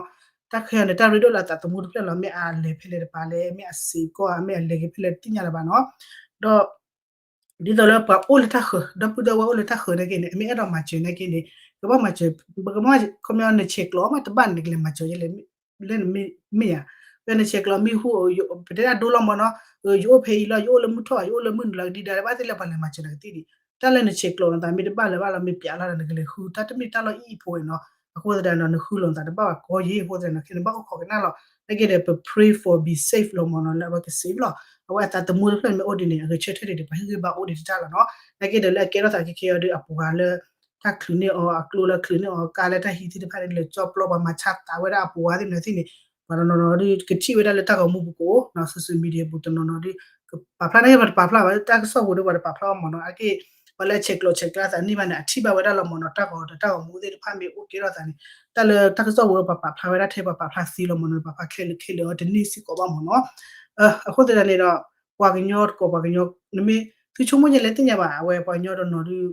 တၢ်ခဲအံၤန့ၣ် တၢ်ရ့ဒိၣ်လၢအသးသမူတဖျၢၣ်လီၤ. မ့ၢ်အလဲၤဖဲလဲၣ်တပၤလဲၣ် မ့ၢ်အစ့ကီး မ့ၢ်အလဲၤက့ၤဖဲလဲၣ်တသ့ၣ်ညါလၢၤဘၣ်နီၤ. ဒီး ဒ်သိးလၢပှၤအိၣ်လၢတၢ်ဃၢၤ ဒီပုၢ်ဒီဝဲၢ်အိၣ်လၢတၢ်ဃၢၤနာ်က့န့ၣ် အမ့ၢ်အဲၣ်ဒိးမၤစၢၤနာ်က့န့ၣ် ကဘၣ်မၤစၢၤ ပကမၣ်ခီပညီနဆဲးကျိးမးတဘၣ်န့ၣ် နကလဲၤမၤစၢၤယဲလဲၣ် လၢနမ့ၢ်ဧါ. လၢနဆဲးကျိးမ့ၢ်ဟူ ပတဲဒၣ်ဒိလီၤမ့ၢ်နီၤ ယအိၣ်ဖဲအံၤလီၤ ယအိၣ်လၢမုၢ်ထီၣ် ယအိၣ်လၢမုၢ်နုာ်လီၤ ကဒံဒါလၢဘၣ်သ့ၣ်လၢပှၤလဲၤမၤစၢၤနၤကသ့ဒံး တၢ်လၢနဆဲးကျိးနသးမ့ၢ်တဘၣ်လၢၤဘၣ်လီၤ မ့ၢ်ပျးလီၤဒီး နကလဲၤဃုတၢ်တမ့ၢ်တၢ်လီၢ်အံၤအံၤဖိနီၤ. အဃိသတးဒီး နဃုလိာ်နသးတဘၣ်ဘၣ်ကီယံၤ အဃိသတးဒီး ခဲန့ၣ်ဘၣ်အိၣ်ခိးကနၣ်လီၤ. နာ်က့ဒီး ပ pray for be safe လီၤမ့ၢ်နီၤ လၢအဝဲက safe လီၤ. အဝဲအသးသမူတဖျၢၣ်န့ၣ်မ့ၢ်အိၣ်ဒ်န့ၣ် အဂဲၤဆၢထၢၣ်ဒံးဒီး ပှၤဟ့ၣ်ဂံၢ်ဘါအိၣ်ဒံးတၢ်လီၤနီၤ. နာ်က့ဒီးလၢအကဲထီၣ်သးခဲခဲအံၤဒီး အပှၤလၢ တၢ်ချုးန့ၢ်အီၤ အကျိလၢချုးန့ၢ်အီၤ ကါလၢတၢ်ဟံးသ့ၣ်တဖၣ်န့ၣ် လဲၤကၠီပျီပှၤမၤဆါသးဝဲဒၣ်အပှၤသ့ၣ်န့ၣ်သ့ၣ်န့ၣ် ပှၤတနီၤနီၤဒီး ကထံၣ်ဝဲဒၣ်လၢတၢ်ဂီၤမူပူၤကအိၣ်နီၤ social media ပူၤတနီၤနီၤဒီး ကပာ်ဖျါနာ်က့ ပှၤတပာ်ဖျါဘၣ် တၢ်ကစီၣ်ပူၤဒီး ပှၤတပာ်ဖျါဘၣ်မ့ၢ်နီၤ အက့ၢ် ပှၤလၢအဆဲးကျိးဆဲးကျၢသးန့ၢ်ဘၣ်န့ၣ် အထံၣ်ဘၣ်ဝဲဒၣ်လီၤမ့ၢ်နီၤ တၢ်ဂီၤဒီးတၢ်ဂီၤမူသ့ၣ်တဖၣ်မ့ၢ်အိၣ်ကဲထီၣ်သးန့ၣ် တၢ်လၢတၢ်ကစီၣ်ပူၤဒီး ပှၤပာ်ဖျါဝဲဒၣ်ထဲ ပှၤပာ်ဖျါသ့လီၤမ့ၢ်နီၤ ပှၤဖျါခဲလၢာ်ခဲလၢာ်အီၤတန့ၢ်စ့ၢ်ကီးဘၣ်မ့ၢ်နီၤ. အဃိသတးန့ၣ်ဒီး ပှၤကညီတကိး ပှၤကညီ နမ့ၢ် သုဆိကမိၣ်ယဲလဲၣ်သ့ၣ်ညါဘၣ် အဝဲပှၤကညီတနီၤဒီး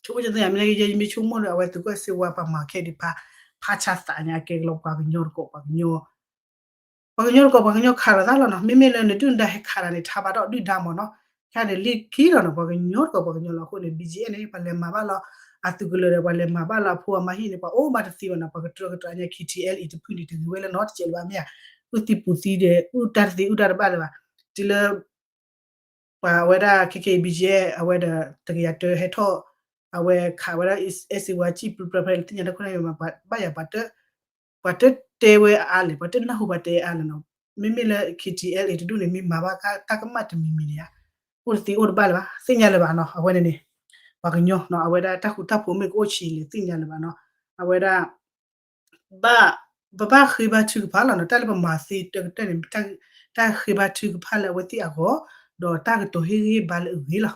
ဆိကမိၣ်ယဲသ့ၣ်ညါ မ့ၢ်နာ်က့ ယမ့ၢ်ဆိကမိၣ်ဒီး အဝဲသုးခိၣ်အဲၣ်စ့ဝါပှၤမၤခဲဒံးဖး ဖးဆါသးညါကဲကလီၤ ပှၤကညီတကိး ပှၤကညီ ပှၤကညီတကိး ပှၤကညီခးလိာ်သးလီၤနီၤ မ့မ့ၢ်လၢနဒုၣ်နဒါဟဲခးတၢ်န့ၣ် ထါဘၣ်ဒီးဒုၣ်ဒါမ့ၢ်နီၤ ခဲန့ၣ်လံခံလီၤနီၤ ပှၤကညီတကိး ပှၤကညီလီၤ အဃိန့ၣ် ဘံၣ်ကၠံ အဲၣ်န့ၣ် ပှၤလဲၤမၤဘၣ်လီၤ အသုးကလၢၤဒီး ပှၤလဲၤမၤဘၣ်လီၤ အဖိအမါဟံၣ်န့ၣ် ပှၤအိၣ်ဘၣ်တသ့ဘၣ်နီၤ ပှၤကတြၢကတြၢညါ ခံထံအဲၣ်အံၤတဖုန့ၣ် တဂ့ၤဝဲလၢနီတစဲးလၢၤဘၣ်မ့ၢ်ဧါ အုၣ်သံပူၤသံဒီး အုၣ်တၢ်တသ့ အုၣ်တၢ်တဘၣ်လၢၤဘၣ် တုၤလၢ ပှၤဝဲဒၣ် ခဲကဲ ဘံၣ်ကၠံ အဝဲဒီး တကယၤတၢဟဲထီၣ် အဝဲခးဝဲဒၣ် အဲၣ်စ့ဝါ ကံၢ်ပျၢၤပျၢၤဖဲန့ၣ် သ့ၣ်ညါတၢ်ခိၣ်နၢ်ယိၤမး ဘၣ်ယၤ ပှၤတတဲဝဲအါလဲၣ် ပှၤတနၢ်ဟူပှၤတဲအါလဲၣ်နီၤ မ့မ့ၢ်လၢ ခံထံအဲၣ်အံၤတဒူၣ်န့ၣ် မ့ၢ်မၤဘၣ်တၢ်ကမၣ်တမံၤမံၤန့ၣ်ဧါ အိၣ်တသ့အိၣ်တဘၣ်လၢၤဘၣ် သ့ၣ်ညါလၢၤဘၣ်နီၤ အဝဲန့ၣ်န့ၣ် ပှၤကညီနီၤ အဝဲဒၣ်တၢ်ဃူတၢ်ဖိးမ့ၢ်ကအိၣ်ဆံးလဲၣ် သ့ၣ်ညါလၢၤဘၣ်နီၤ အဝဲဒၣ် ဘၣ် ပဘၣ်ဃ့ဘါထုကဖၣ်လီၤနီၤ တၢ်လၢပမၤသ့တကတၢၢ်န့ၣ် တၢ်ဃ့ဘါထုကဖၣ်လၢအဝဲသ့ၣ်အဂီၢ် ဒီးတၢ်ကတိၤဟ့ၣ်ဂံၢ်ဘါလၢအဂ့ၤလီၤ.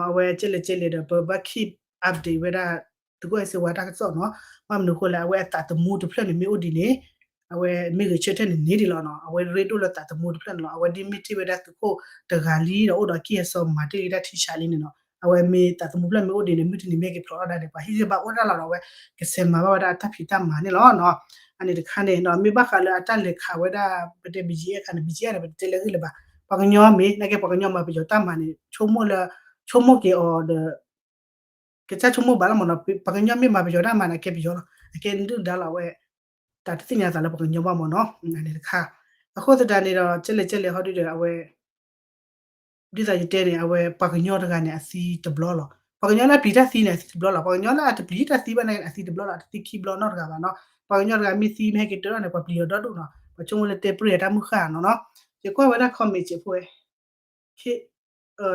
အဝဲကဲလဲၣ်ကဲလဲၣ်ဒီး ပဘၣ် keep update ဝဲဒၣ် သုးခိၣ်အဲၣ်စ့ဝါတၢ်ကစီၣ်နီၤ ဘၣ်မနုၤအဃိလဲၣ် အဝဲအသးသမူတဖျၢၣ်န့ၣ်မ့ၢ်အိၣ်ဒ်န့ၣ် အဝဲမ့ၢ်ဂဲၤဆၢထၢၣ်န့ၣ်န့ၣ်ဒ်လီၤနီၤ အဝဲရ့ဒိၣ်လၢသးသမူတဖျၢၣ်န့ၣ်လီၤ အဝဲဒ်မ့ၢ်တ့ၢ်ဝဲဒၣ်သုးခိၣ်တဂၤလံဒီး အိၣ်ဒီးကံၢ်အစီမၤတ့ၢ်လံတၢ်ထံဆးလံန့ၣ်နီၤ အဝဲမ့ၢ်သးသမူဖျၢၣ်မ့ၢ်အိၣ်ဒ်န့ၣ် မုၢ်တနံၤမ့ၢ်က့ၤဖျိးထီၣ်ဒၣ်န့ၣ် ပှၤဟ့ၣ်ဂံၢ်ဘါအိၣ်တၢ်လီၤဒီး အဝဲကဆဲးမၤဘၣ်ဝဲဒၣ်အတၢ်ဖံးတၢ်မၤန့ၣ်လီၤနီၤ အန့ၣ်တခါန့ၣ်နီၤ မ့ၢ်ဘၣ်ဃးလၢအတၢ်လဲၤခးဝဲဒၣ် ပတဲ ဘံၣ်ကၠံ အခါန့ၣ် ဘံၣ်ကၠံ န့ၣ် ပတတဲလၢအဂ့ၢ်လၢၤဘၣ် ပှၤကညီမ့ၢ် နာ်က့ ပှၤကညီမၤပယီၤတၢ်မၤန့ၣ် ဆိကမိၣ်လၢ ဆိကမိၣ်က့ၤအီၤဒီး ကစၢ်ဆိကမိၣ်ဘၣ်လီၤမ့ၢ်နီၤ ပှၤကညီမ့ၢ်မၤပယီၤတၢ်မၤန့ၣ် အကဲပယီၤလီၤ အကဲဒုၣ်ဒါလီၤ အဝဲ တၢ်တသ့ၣ်ညါသးလၢပှၤကညီဘၣ်မ့ၢ်နီၤ န့ၣ်တခါ အဃိသတးန့ၣ်ဒီး ကဲလဲၣ်ကဲလဲၣ်ဟီဒုဒီး အဝဲ ဒ်သိးယတဲန့ၣ် အဝဲပှၤကညီတဂၤန့ၣ် အသံတဘျီလီၤ ပှၤကညီလၢအပျံၤတၢ်သံန့ၣ် အသံတဘျီလီၤ ပှၤကညီလၢအတပျံၤတၢ်သံဘၣ်န့ၣ် အသံတဘျီလီၤ အတသံခံဘျီနီတဂၤဘၣ်နီၤ ပှၤကညီတဂၤမ့ၢ်သံမ့ၢ်ဟဲက့ၤတၢ်ထီၣ်န့ၣ် ပှၤပျံၤအီၤဒီဒူၣ်နီၤ ပှၤဆိကမိၣ်လၢတဲပြၢအတၢ်မုၢ်ဃၢ်နီၤနီၤ ယကွၢ်ဝဲဒၣ် comment စဲးဖိဝဲ ခ့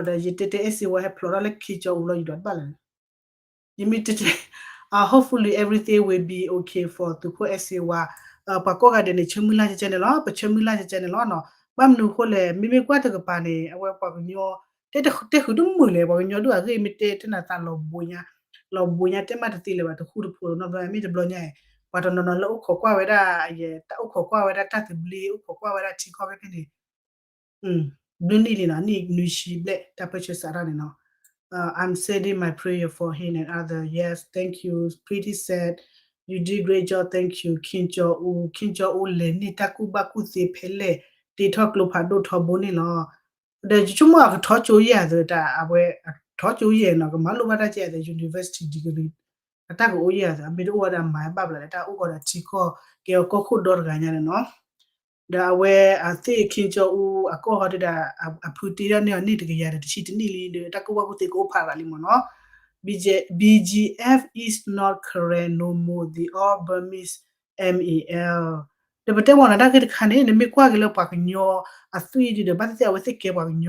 ဒီးယတဲတဲအဲၣ်စ့ဝါဟဲဖျိးထီၣ်လၢခ့ကၠီအူလီၤ ယဒွးတဘၣ်လၢၤ ယမ့ၢ်တဲတဲ hopefully everything will be okay for သုးခိၣ်အဲၣ်စ့ဝါ ပှၤကိးဂၤဒဲးန့ၣ် ဆၢမုၢ်လၢ်ကဲကဲန့ၣ်လီၤ ပဆၢမုၢ်လၢ်ကဲကဲန့ၣ်လီၤနီၤ ဘၣ်မနုၤအဃိလဲၣ် မ့မ့ၢ်ကွၢ်တကပၤန့ၣ် အဝဲပှၤကညီ တဲဃုာ်တမုာ်လဲၣ် ပှၤကညီဒုးအဂ့ၢ်မ့ၢ်တဲတဲနၤသးလီၤဘိညါ လီၤဘိညါ တဲမးတသ့လၢၤဘၣ် တဃူတဖိးနီတဘျီ မ့ၢ်တဘျီညါ ပှၤတနီၤနီၤလၢအိၣ်ခိးကွၢ်ဝဲဒၣ် တၢ်အိၣ်ခိးကွၢ်ဝဲဒၣ်တၢ်သဘျ့ အိၣ်ခိးကွၢ်ဝဲဒၣ်ထံကီၢ်ဖဲန့ၣ် ဘျုးနံၣ်လံနီၤ နံၣ်နွံဆံဘျဲၣ် တၢ်ပၢၢ်ဆၢစးထီၣ်န့ၣ်နီၤ I'm sending my prayer for him and other. Yes, thank you. Pretty sad. You did great job. Thank you. ခ့ကၠီအူ ခ့ကၠီအူ လဲၤန့ၢ်တၢ်ကူၣ်ဘၣ်ကူၣ်သ့ဖဲလဲၣ် တ့ထီၣ်ကျိဖးဒိၣ်ထီဘိန့ၣ်လီၤ. ဒီးယဆိကမိၣ်အကထီၣ်ကၠိယဲၢ်အသိး တၢ်အဝဲ အထီၣ်ကၠိယဲၢ်နီၤ ကမၤလိဘၣ်တၢ်ကဲအသိး university degree အတၢ်ကအိၣ်ယဲၢ်အသိး အမ့ၢ်တအိၣ်ဝဲဒၣ်မၤဘၣ်ဘျးလၢတၢ်အိၣ်ကီးဒီးထံကီၢ် ကဲအီၤကီၢ်ခိၣ်ဒီတဂၤညါန့ၣ်နီၤ ဒီးအဝဲအသ့ၣ်ခ့ကၠီအူအကီၢ်ဟီဒုဒီး အဖုတ့ဒၣ်န့ၢ်အီၤန့ၢ်တကယၤဒီးတဆံတနံၣ်လံဒီး တၢ်ကူၣ်ဘၣ်ကူၣ်သ့ကအိၣ်ဖးရၤလံမ့ၢ်နီၤ B G, B G F is not Karen no more, they all Burmese M A L ဒီးပတဲမ့ၢ်နီၤ တၢ်ဂ့ၢ်တခါန့ၣ် နမ့ၢ်ကွၢ်က့ၤလၢပှၤကညီအသွံၣ်ဒုဒီး ဘၣ်သ့ၣ်သ့ၣ်အဝဲသ့ၣ်ကဲပှၤကညီ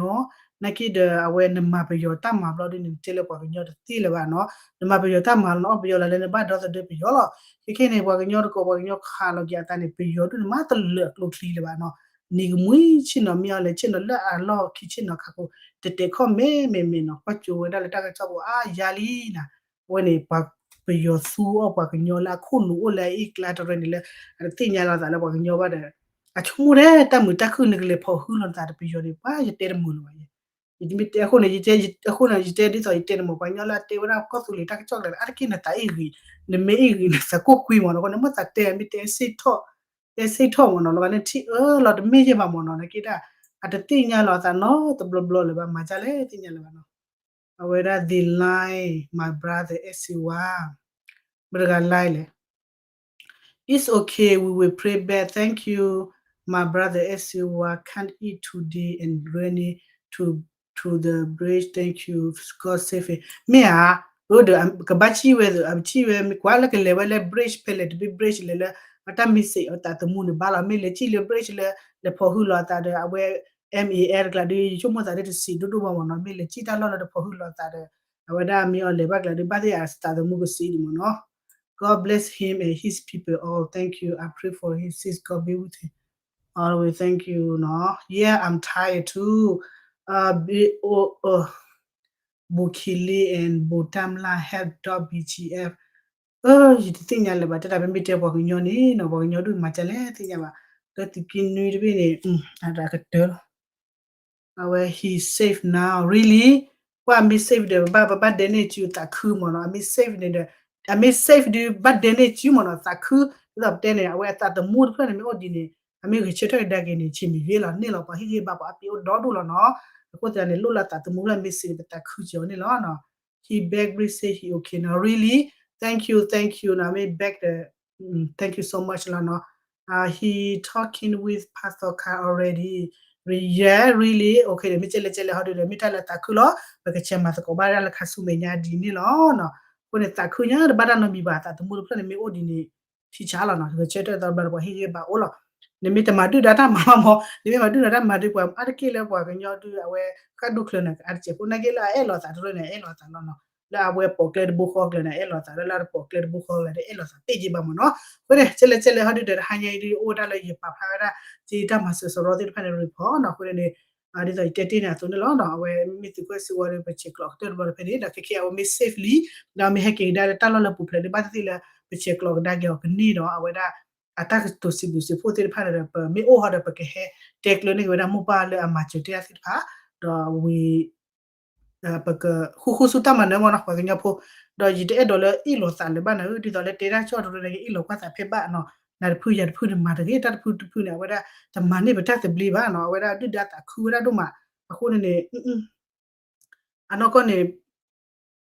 နာ်က့ဒီးအဝဲနမၤပယီၤတၢ်မၤဘျီဒုန့ၣ် နတဲလၢပှၤကညီတသ့လၢၤဘၣ်နီၤ နမၤပယီၤတၢ်မၤလီၤနီၤ ပယီၤလီၤလၢနဘၣ်ဒီသဒၢပယီၤလီၤ ခဲခဲန့ၣ် ပှၤကညီတကိး ပှၤကညီခးလီၤက့ၤအသးန့ၣ် ပယီၤဒုန့ၣ်မၤတလၢာ်အကျိချံလၢၤဘၣ်နီၤ နံၤကမှံဆ့ၣ်နီၤ မ့ၢ်အီၤလဲၤဆ့ၣ်နီၤလၢအလီၢ်ခံဆ့ၣ်နီၤခးခိၣ် တတဲာ်ခီၣ်မဲာ်မဲာ်မဲာ်နီၤ ကွၢ်ကၠိဝဲဒၣ်လၢတၢ်ကစီၣ်ပူၤ အါယၤလံနီၤ အဝဲန့ၣ် ပှၤပယီၤသူအီၤ ပှၤကညီလၢအခိၣ်နူာ်အိၣ်လၢအအ့ၣ်ကျါတရၢန့ၣ်လၢ အတသ့ၣ်ညါလီၤသးလၢပှၤကညီဘၣ်ဒီး အဆိကမိၣ်ထဲတၢ်မုာ်တၢ်ခုၣ်နကလဲၤဖီၣ်ဟုၣ်လီၤသးဒီးပယီၤန့ၣ် ပှၤယတဲတမုာ်လၢၤဘၣ်ယဲ ယမ့ၢ်တဲအဃိန့ၣ် ယတဲ အဃိန့ၣ် ယတဲဒ်သိးယတဲန့ၣ်မ့ၢ် ပှၤကညီလၢအတဲဝဲဒၣ်ကီၢ်သူလ့ၤတၢ်ကစီၣ်ကျါန့ၣ် အါတက့ၢ်နသးအ့ၣ်ဂံၢ် နမ့ၢ်အ့ၣ်ဂံၢ် နသးကိၢ်ကွံမ့ၢ်နီၤ အဃိန့ၣ် မ့ၢ်သးတဲ မ့ၢ်တဲဆ့ၣ်ထီၣ် တဲဆ့ၣ်ထီၣ်မ့ၢ်နီၤ လီၤဂာ်န့ၣ်ထံၣ်အၢလီၤတမ့ၢ်ယဲၢ်ဘၣ်မ့ၢ်နီၤ နက့ဒၣ် အတသ့ၣ်ညါလီၤအသးနီတဘျီဘျီလၢၤဘၣ် မၤဒ်လဲၣ်သ့ၣ်ညါလၢၤဘၣ်နီၤ အဝဲဒၣ် they lie my brother အဲၣ်စ့ဝါ မတၤတဂၤ lie လဲၣ် It's okay, we will pray back. Thank you, my brother အဲၣ်စ့ဝါ can't eat today and running to to the bridge. Thank you, God save him. မ့ၢ်ဧါ, ဒီးကဘၣ်စံၣ်ဝဲဒီး အပထံၣ်ဝဲ မ့ၢ်ကွၢ်လၢကလဲၤဝဲလၢ bridge ဖဲလဲၣ်တဘ့ၣ် bridge လဲၣ်လၢ အတၢ်မ့ၢ်စ့းအသးသမူန့ၣ်ဘၣ်လီၤ. မ့ၢ်လဲၤစံၣ်လၢ bridge လၢ လဲၤဖီၣ်ဟုၣ်လီၤအသးဒီး အဝဲ မ့ၢ်အဲၣ်တကျါဒီး ယဆိကမိၣ်သးဒီးတစံးဒိၣ်ဒိၣ်ဘၣ်မ့ၢ်နီၤ. မ့ၢ်လဲၤစံၣ်တၢ်လီၢ်လၢတဖီၣ်ဟုၣ်လီၤအသးဒီး အဝဲဒၣ်မ့ၢ်အီၤလဲၤဘၣ်ကျါဒီး ဘၣ်သ့ၣ်အသးသမူကစ့ဒံးမ့ၢ်နီၤ. God bless him and his people all. Thank you. I pray for his sis. God be with him. Always thank you နီၤ. Yeah, I'm tired too. Uh, B, oh, uh, Bokili and Botamla help dot B G F. ယတသ့ၣ်ညါလၢၤဘၣ် တဲဒၣ် ပမ့ၢ်တဲပှၤကညီန့ၣ်နီၤ ပှၤကညီဒုးမၤဒ်လဲၣ်သ့ၣ်ညါဘၣ်. လၢသုးက့နွံတဘ့ၣ်န့ၣ် အတၢ်ကတၢၢ်လီၤ. အဝဲ he safe now, really? ကွၢ်အမ့ၢ် safe ဒီး ပဘၣ် ပဘၣ်ဒဲန့ၢ်စုသးခုမ့ၢ်နီၤ. အမ့ၢ် safe န့ၣ်ဒီး အမ့ၢ် safe ဒုး ဘၣ်ဒဲန့ၢ်စုမ့ၢ်နီၤ သးခု. ဒ်သိးပတဲန့ၣ် အဝဲအသးသမူတဖျၢၣ်န့ၣ် မ့ၢ်အိၣ်ဒ်န့ၣ် အမ့ၢ်ဂဲၤဆၢထၢၣ်ကဒါက့ၤန့ၣ် ဆ့ၣ်မ့ၢ်ယွ့လီၤန့ၣ်လီၤ. ပှၤဟ့ၣ်ဂံၢ်ဘါပှၤအပ့ၤအိၣ်ဒီဒူၣ်လီၤနီၤ. အဃိသတးန့ၣ် လိၣ်လၢသးသမူလၢအမ့ၢ် safe န့ၣ် ပသးခုစၢၤအီၤန့ၣ်လီၤနီၤ. He begged, please say he okay now. Really? Thank you, thank you နီၤ. မ့ၢ် beg ဒီး thank you so much လီၤနီၤ. Uh, he talking with Pastor Carl already. Re- yeah, really? Okay ဒီး မ့ၢ်ကဲလဲၣ်ကဲလဲၣ် ဟီဒုဒီး မ့ၢ်တၢ်လၢသးခုလီၤ. ပကဆဲးမၤသကိးဘၣ်ဒၣ်လၢခါဆူမဲာ်ညါဒ်န့ၣ်လီၤနီၤ. အဃိန့ၣ် သးခုညါတဘၣ်တၢ်နီတမံၤဘၣ် သးသမူတဖျၢၣ်န့ၣ် မ့ၢ်အိၣ်ဒ်န့ၣ် ထံဆးလီၤနီၤ. ဂဲၤဆၢထၢၣ်သီဘျီဒီး ပှၤဟ့ၣ်ဂံၢ်ဘါအိၣ်လီၤ. နမ့ၢ်တမၤဒုၣ်ဒါတၢ်မၤဘၣ်မ့ၢ် နမ့ၢ်မၤဒုၣ်ဒါတၢ်မၤဒုး ပှၤအါတက့ၢ်လၢပှၤကညီဒုး အဝဲဃၣ်ဒူၣ်ချၢန့ၣ် ကအါတက့ၢ်အဃိ နာ်က့လၢအအဲၣ်လီၤသးတရၢန့ၣ် အအဲၣ်လီၤသးလီၤနီၤ. လၢအဝဲပိာ်ကျဲတဘိဃီကျၢၤန့ၣ် အအဲၣ်လီၤသး လၢလၢတပိာ်ကျဲတဘိဃီကျၢၤဒီး အဲၣ်လီၤသးတ့ၢ်က့ဘၣ်မ့ၢ်နီၤ. အဃိန့ၣ် ကဲလဲၣ်ကဲလဲၣ် ဟီဒုဒီး တဟါညါအံၤဒုး အိၣ်ဝဲဒၣ်လၢယပာ်ဖျါဝဲဒၣ် က့တၢ်မၤစၢၤစရီသ့ၣ်တဖၣ်န့ၣ် report နီၤ. အဃိန့ၣ် ဒ်သိးယတဲတ့ၢ်န့ၣ်အသိးန့ၣ်လီၤနီၤ. အဝဲမ့ၢ်သုးခိၣ်စ့ဝါဒီး ပဆဲးကျိးကတၢၢ်တဘျီဖဲန့ၣ် ဒီးခဲခဲအဝဲမ့ၢ် safe လံ ဒီးမ့ၢ်ဟဲက့ၤကဒါလၢတၢ်လီၢ်လၢပူၤဖျဲးဒ်ဘၣ်သ့ၣ်သ့ၣ်လၢ ပဆဲးကျိးကဒါက့ၤအီၤကန့ၢ်ဒီး အဝဲဒၣ် အတၢ်ကတိၤစံးဘျုးစံးဖှိၣ်သ့ၣ်တဖၣ်န့ၣ်ဒီး ပမ့ၢ်အိၣ်ဟီဒီး ပကဟဲတဲကျၢၤန့ၢ်က့ၤဝဲဒၣ်မိၢ်ပၢ်လၢအမၤစၢၤတ့ၢ်အသ့ၣ်တဖၣ် ဒီးဝံၤ ပကဃူဃူဆူတၢ်မၤနၢၤမ့ၢ်နီၤ ပှၤကညီဖိ, ဒီးယတအဲၣ်ဒိးလၢအ့ၣ်လိာ်သးလၢၤဘၣ်န့ၣ် ဒ်သိးလၢတဲတၢ်ကစီၣ်တရၢန့ၣ် အ့ၣ်လိာ်ကွၢ်သးဖဲဘၣ်နီၤ, နၤတဖုယၤတဖုန့ၣ် မၤတဂ့ၤ တၢ်တဖုတဖုန့ၣ် အဝဲဒၣ်တမၤန့ၢ်ပတၢ်သဘျ့ဘၣ်နီၤ, အဝဲဒၣ်ဒုၣ်ဒါသးခုဝဲဒၣ်ဒိၣ်မး, အဃိန့ၣ်န့ၣ် အနီၢ်ကီၢ်န့ၣ်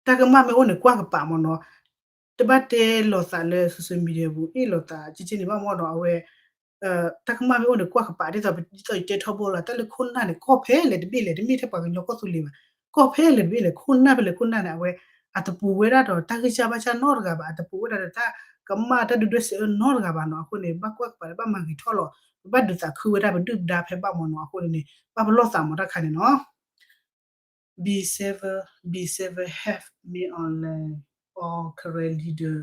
တၢ်ကမၣ်မ့ၢ်အိၣ်န့ၣ် ကွၢ်ကပၤမ့ၢ်နီၤ, တဘၣ်တဲလိာ်သးလၢ social media ပူၤ အ့ၣ်လိာ်သးက့က့န့ၣ်ဘၣ်မ့ၢ်နီၤ, အဝဲ တၢ်ကမၣ်မ့ၢ်အိၣ်န့ၣ် ကွၢ်ကပၤ ဒ်သိး ဒ်သိးယတဲထီဘိလီၤ, တၢ်လၢခိၣ်နၢ်န့ၣ် ကီၢ်ဖဲလဲၣ်တဘ့ၣ်လဲၣ်, တမ့ၢ်ထဲပှၤကညီကီၢ်သူလ့ၤဘၣ်, ကီၢ်ဖဲလဲၣ်တဘ့ၣ်လဲၣ်, ခိၣ်နၢ်ဖဲလဲၣ်ခိၣ်နၢ်န့ၣ် အဝဲ အတပူၤဝဲဒၣ်ဒီးတၢ်ဂံၢ်စၢ်ဘါစၢ်နီတဂၤဘၣ်, အတပူၤဝဲဒၣ်ဒီးတၢ်ကမၣ်တၢ်ဒုၣ်ဒွဲၣ်စံးအၢနီတဂၤဘၣ်နီၤ, အဃိန့ၣ် ဘၣ်ကွၢ်ကပၤလၢဘၣ်မၤဂ့ၤထီၣ်လီၤ, ပဘၣ်ဒုးသးခုဝဲဒၣ်ပဒုၣ်ပဒါဖဲဘၣ်မ့ၢ်နီၤ, အဃိန့ၣ်န့ၣ် ဘၣ်ပလီၢ်သးမ့ၢ်တၢ်ခါန့ၣ်နီၤ. B seven, B seven have main online all Karen leader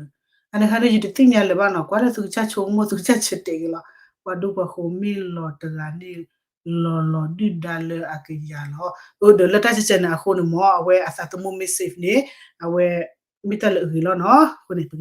အန့ၣ်ခါန့ၣ် ယတသ့ၣ်ညါလၢၤဘၣ်နီၤ, ကွၢ်လၢသုကစၢ်ဆိကမိၣ် သုကစၢ်ဆၢတဲာ်က့ၤလီၤ. ပှၤဒူပှၤဃိၤမ့ၢ်လီၤတဂၤန့ၣ် လီၤလီၤဒုၣ်ဒါလၢအကယၤလီၤ. အၢ ဒီးလၢတၢ်ကဲကဲန့ၣ်အဃိန့ၣ်မ့ၢ် အဝဲအသးသမူမ့ၢ် safe န့ၣ် အဝဲ မ့ၢ်တၢ်လၢအဂ့ၤလီၤနီၤ. အဃိန့ၣ်